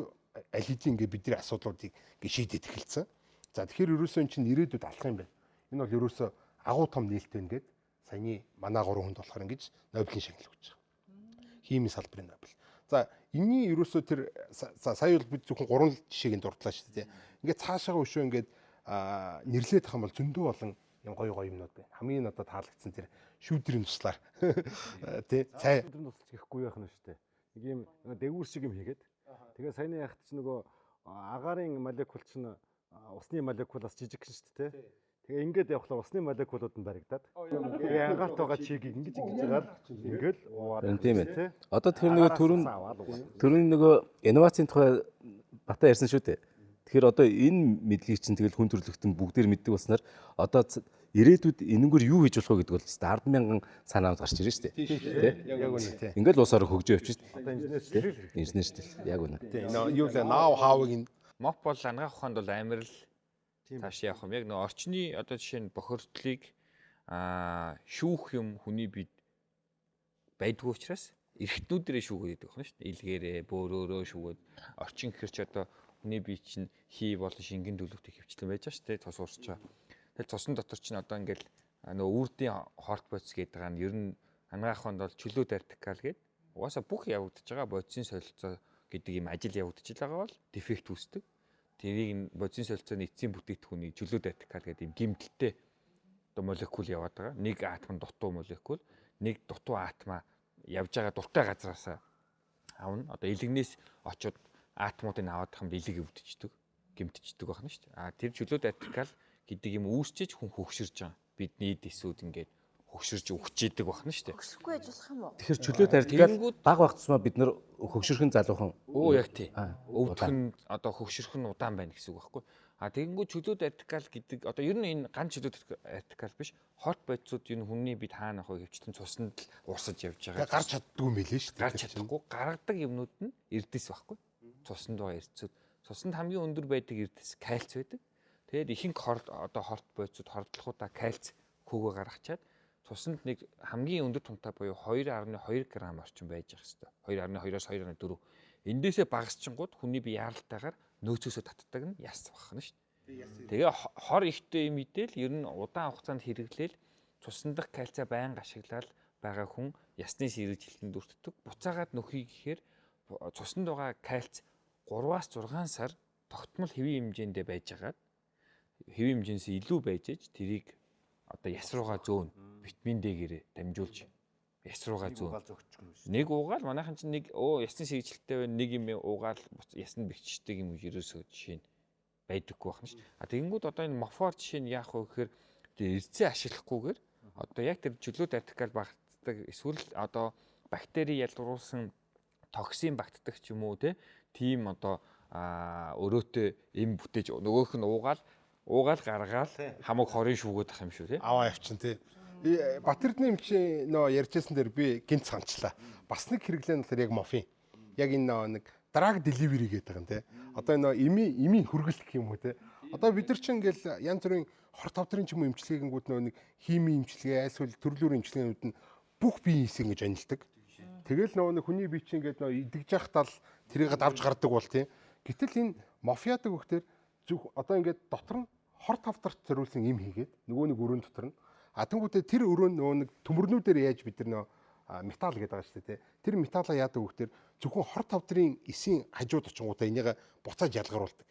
аль хэдийн ингээд бидний асуудлуудыг ингээд шийдээд эхэлсэн. За тэгэхээр ерөөсөө эн чинь ирээдүйд алах юм байна. Энэ бол ерөөсөө агуу том нээлттэй ингээд саяны манай гурван хүнд болохоор ингэж Нобелийн шагнал өгч байгаа. Химийн салбарын Нобель. За энэний ерөөсөө тэр сая бол бид зөвхөн гурван жишээг нь дурдлаа шүү дээ. Ингээд цаашаага өшөө ингээд нэрлээд тах юм бол зөндөө олон юм гоё гоё юмнууд байна. Хамгийн надад таалагдсан тэр шүүдрийн туслаар тий цай шүүдрийн тусалж гэхгүй байх нь шүү дээ. Нэг юм дээгүүр шиг юм хийгээд тэгээ саяны яхад чи нөгөө агаарын молекул чинь усны молекулаас жижигхэн шүү дээ. Тэгээ ингээд явхлаар усны молекулууд нь баригдаад тэгээ ангаат байгаа чигийг ингэж ингэж жагаад ингээл уугаад Тийм ээ. Одоо тэр нөгөө түрүүн нөгөө инновацийн тухай бата ярьсан шүү дээ. Тэгэхээр одоо энэ мэдлэгийг чинь тэгэл хүн төрөлхтөн бүгдээр мэддэг болсноор одоо ирээдүйд энэнгээр юу хийж болох вэ гэдэг бол 100000 санаанд гарч ирнэ шүү дээ. Тэ? Яг үнэ тий. Ингээл усаар хөгжөө явчих шүү дээ. Одоо инженерчлэл Инженерчдэл яг үнэ. Тий юу лээ нав хавыг энэ Моп бол анагаах ухаанд бол амар л цааш явах юм. Яг нөгөө орчны одоо жишээ нь бохирдлыг шүүх юм хүний бид байдгүй учраас эргэтнүүдэрээ шүүгээд байдаг байна шүү дээ. Илгээрээ, бөөрөөрөө шүүгээд орчин гэхэр чи одоо хүний бие чинь хий болон шингэн төлөвтэй хөвчлэн байж байгаа шүү дээ. Цус уурч байгаа. Тэгэл цусан дотор чинь одоо ингээл нөгөө үрдийн хорт бодис гэдэг байгаа нь ер нь анагаах ухаанд бол чөлөө дартикал гэдэг угаасаа бүх явагдаж байгаа бодисын солилцоо гэдэг юм ажил явагдаж байгаа бол дефект үүсдэг. Тэрийг нь бодисын солилцооны эцсийн бүтээгдэхүүнийг чөлөө дартикал гэдэг юм гимтэлтэй одоо молекул яваад байгаа. Нэг атом дутуу молекул, нэг дутуу атома явж байгаа дуртай газраасаа авна. Одоо илэгнээс очиод атомуудыг аваад тах юм илэг өвдөждөг, гимтчихдэг байна шүү дээ. А тэр чөлөө дартикал гэдэг юм үүсчиж хүн хөгшөрж байгаа. Бидний эд эсүүд ингээд хөгшөрж үхчихийдэг байна шүү дээ. Хөгшөрөхгүй яж болох юм уу? Тэгэхээр чөлөө дартикал Тэгэнгүүт- баг баг тусмаа бид нар хөгшөрхөн залуухан Өө яг тий. Өвдөх удаан. нь одоо хөгшөрөх нь удаан байна гэсэн үг байхгүй. А тэгэнгүүт чөлөө дартикал гэдэг одоо ер нь энэ ганц чөлөө дартикал биш. Хорт бодисууд ер нь хүний бид хаана авах вэ хөвчлэн цуснд л урсаж явж байгаа. гарч чаддгүй юм билээ шүү дээ. Гарч чадахгүй гаргадаг юмнууд нь эрдэс байхгүй. Цуснд байгаа эрдэсүүд. Цуснд хамгийн өндөр байдаг эрдэс кальц байдаг. Тэгээд ихэнх хорт одоо хорт бодисууд хордлохуудаа кальц хөөгөө гаргачаад цуснд нэг хамгийн өндөр тунтай буюу 2.2 г орчим байж ах хэвээр. 2.2-оос 2.4. Эндээсээ багасчингууд хүний бие яаралтайгаар нөөцөөсөө татдаг нь яс бахна шүү дээ. Тэгээ хор ихтэй юм идэл ер нь удаан хугацаанд хэрэглээл цусан дах кальцаа байнга ашиглаад байгаа хүн ясны сэргэлжилтэнд өртдөг. Буцаагаад нөхий гэхээр цуснд байгаа кальц 3-аас 6 сар Тогтмол хэвийн хэмжээндээ байж агаад хэвийн хэмжээнээс илүү байж аж тэрийг одоо яс руугаа зөөн витамин D-гээрээ дамжуулж яс руугаа зөөн. Нэг уугаал манайхан чинь нэг ясны сэргийлэлтэй байна нэг юм уугаал яснд бэхждэг юм гэж ерөөсөө жишээ нь байдаггүй байна ш. А тэгэнгүүт одоо энэ мофор жишээ нь яах вэ гэхээр эрдэсээ ашиглахгүйгээр одоо яг тэр чөлөө радикал багтдаг эсвэл одоо бактери ялгаруулсан токсин багтдаг ч юм уу тийм одоо өрөөтэй эм бүтээж нөгөөх нь уугаал гаргаал хамаг хорын шүүгээд ах юм шүү тий. Аваа явчин тий. Батэрдний эмчийн нөө ярьжсэн дээр би гинт санчлаа. Бас нэг хэрэглээ нь болохоор яг морфин. Яг энэ нөө нэг drug delivery гэдэг юм тий. Одоо нөө эмийн хүргэлт гэх юм уу тий. Одоо бид нар чинь ингээл янз бүрийн хор тавдрын ч юм уу эмчилгээнгүүд нөө нэг химийн эмчилгээ, альсвал төрлөөр эмчилгээнүүд нь бүх биеийн хэсэг ингэж анилдаг. Тэгэл нөгөө нэг хүний бие чинь ингээд нөө идэгж явах тал тэрийг давж гардаг бол тий. Гэтэл энэ мофиадаг хөхтөр зөв одоо ингээд дотор нь хор тавдарт зориулсан им хийгээд нөгөө нэг өрөөнд дотор нь а тэнгуүтээ тэр өрөө нөгөө нэг төмөрнүүдээр яаж бид нар нөө металл гэдэг байгаа шүү дээ тий. Тэр металлаа яадаг хөхтөр зөвхөн хор тавдрын эсийн хажууд очингуудаа энийг буцааж ялгаруулдаг.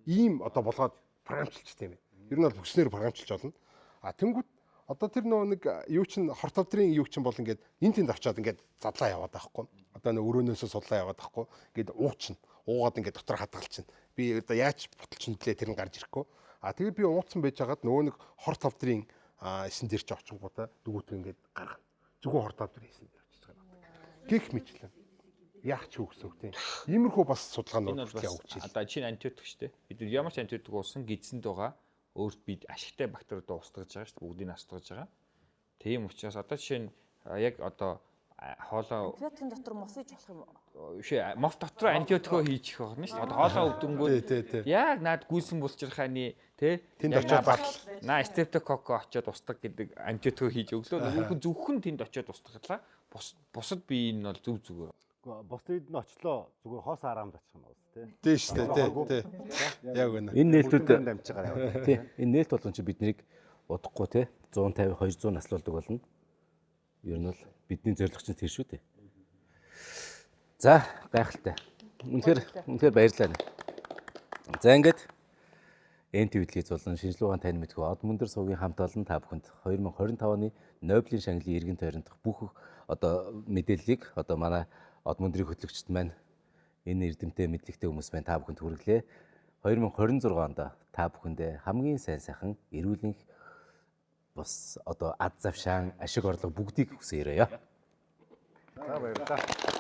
Ийм одоо болгоод програмчилж тийм ээ. Ер нь бол бүснээр програмчилж болно. А тэнгуут одоо тэр нөгөө нэг юу чин хор тавдрын юу чин бол ингээд эн тэнд очиод ингээд задлаа яваад байхгүй. Одоо нөгөө өрөөнөөсөө судлаа яваад байхгүй. Ингээд уучин. Уугаад ингээд дотор хадгалчихна. Би одоо яаж буталчин длээ тэр нь гарч ирэхгүй. А тэгээд би ууцсан байж хагаад нөгөө нэг хор тавдрын эсэн дээр чи очингуудаа нөгөөтг ингээд гаргана. Зөвхөн хор тавдрын эсэн дээр очиж байгаа. Гэх мэтлэн. Яах ч юу гэсэн үг тийм. Иймэрхүү бас судалгаанууд явагдаж байна. Одоо чинь антибиотик шүү дээ. Бид ямар ч антибиотик уусан гидсэнд байгаа өөрт бид ашигтай бактериудаа устгаж байгаа шүү дээ. Бүгдийг нь устгаж байгаа. Тийм учраас одоо жишээ нь яг одоо хоолоо антибиотикийн дотор мос иж болох юм уу? Шээ, моф дотор антибиотикоо хийчих байх нь шүү дээ. Одоо хоолоо өвдөнгүүд яг наад гүйсэн булчирхааны тий тэнд очиод зардал наа стрептококко очиод устгах гэдэг антибиотикоо хийж өглөө. Нөгөөх нь зөвхөн тэнд очиод устгалаа. Бусад бие нь бол зөв зүгээр. Бусдад нь очлоо зүгээр хоос араамд очих юм байна тий. Тийм шүү дээ тий. Яг үнэ. Энэ нээлтүүд дамжиж гараа яваа. Тий. Энэ нээлт болгон чи биднийг удахгүй тий 150 200 наслуулдаг болно. Ер нь бол бидний зорилго чинь тэр шүү дээ. За гайхалтай. Үнэхээр баярлалаа. За ингээд НТВ дэлхийд болон шинжилгээ ухаан тань мэдхүү од мөндөр сувгийн хамт олон та бүхэнд 2025 оны Нобелийн шагналын эргэн тойрондох бүх одоо мэдээллийг одоо манай од мөндрийн хөтлөгчд маань энэ эрдэмтэн мэдлэгтэй хүмүүс маань та бүхэнд хүргэлээ. 2026 онд та бүхэндээ хамгийн сайн сайхан эрүүл энх бус одоо ад завшаан ашиг орлого бүгдийг хүсээрэй. За баярлалаа.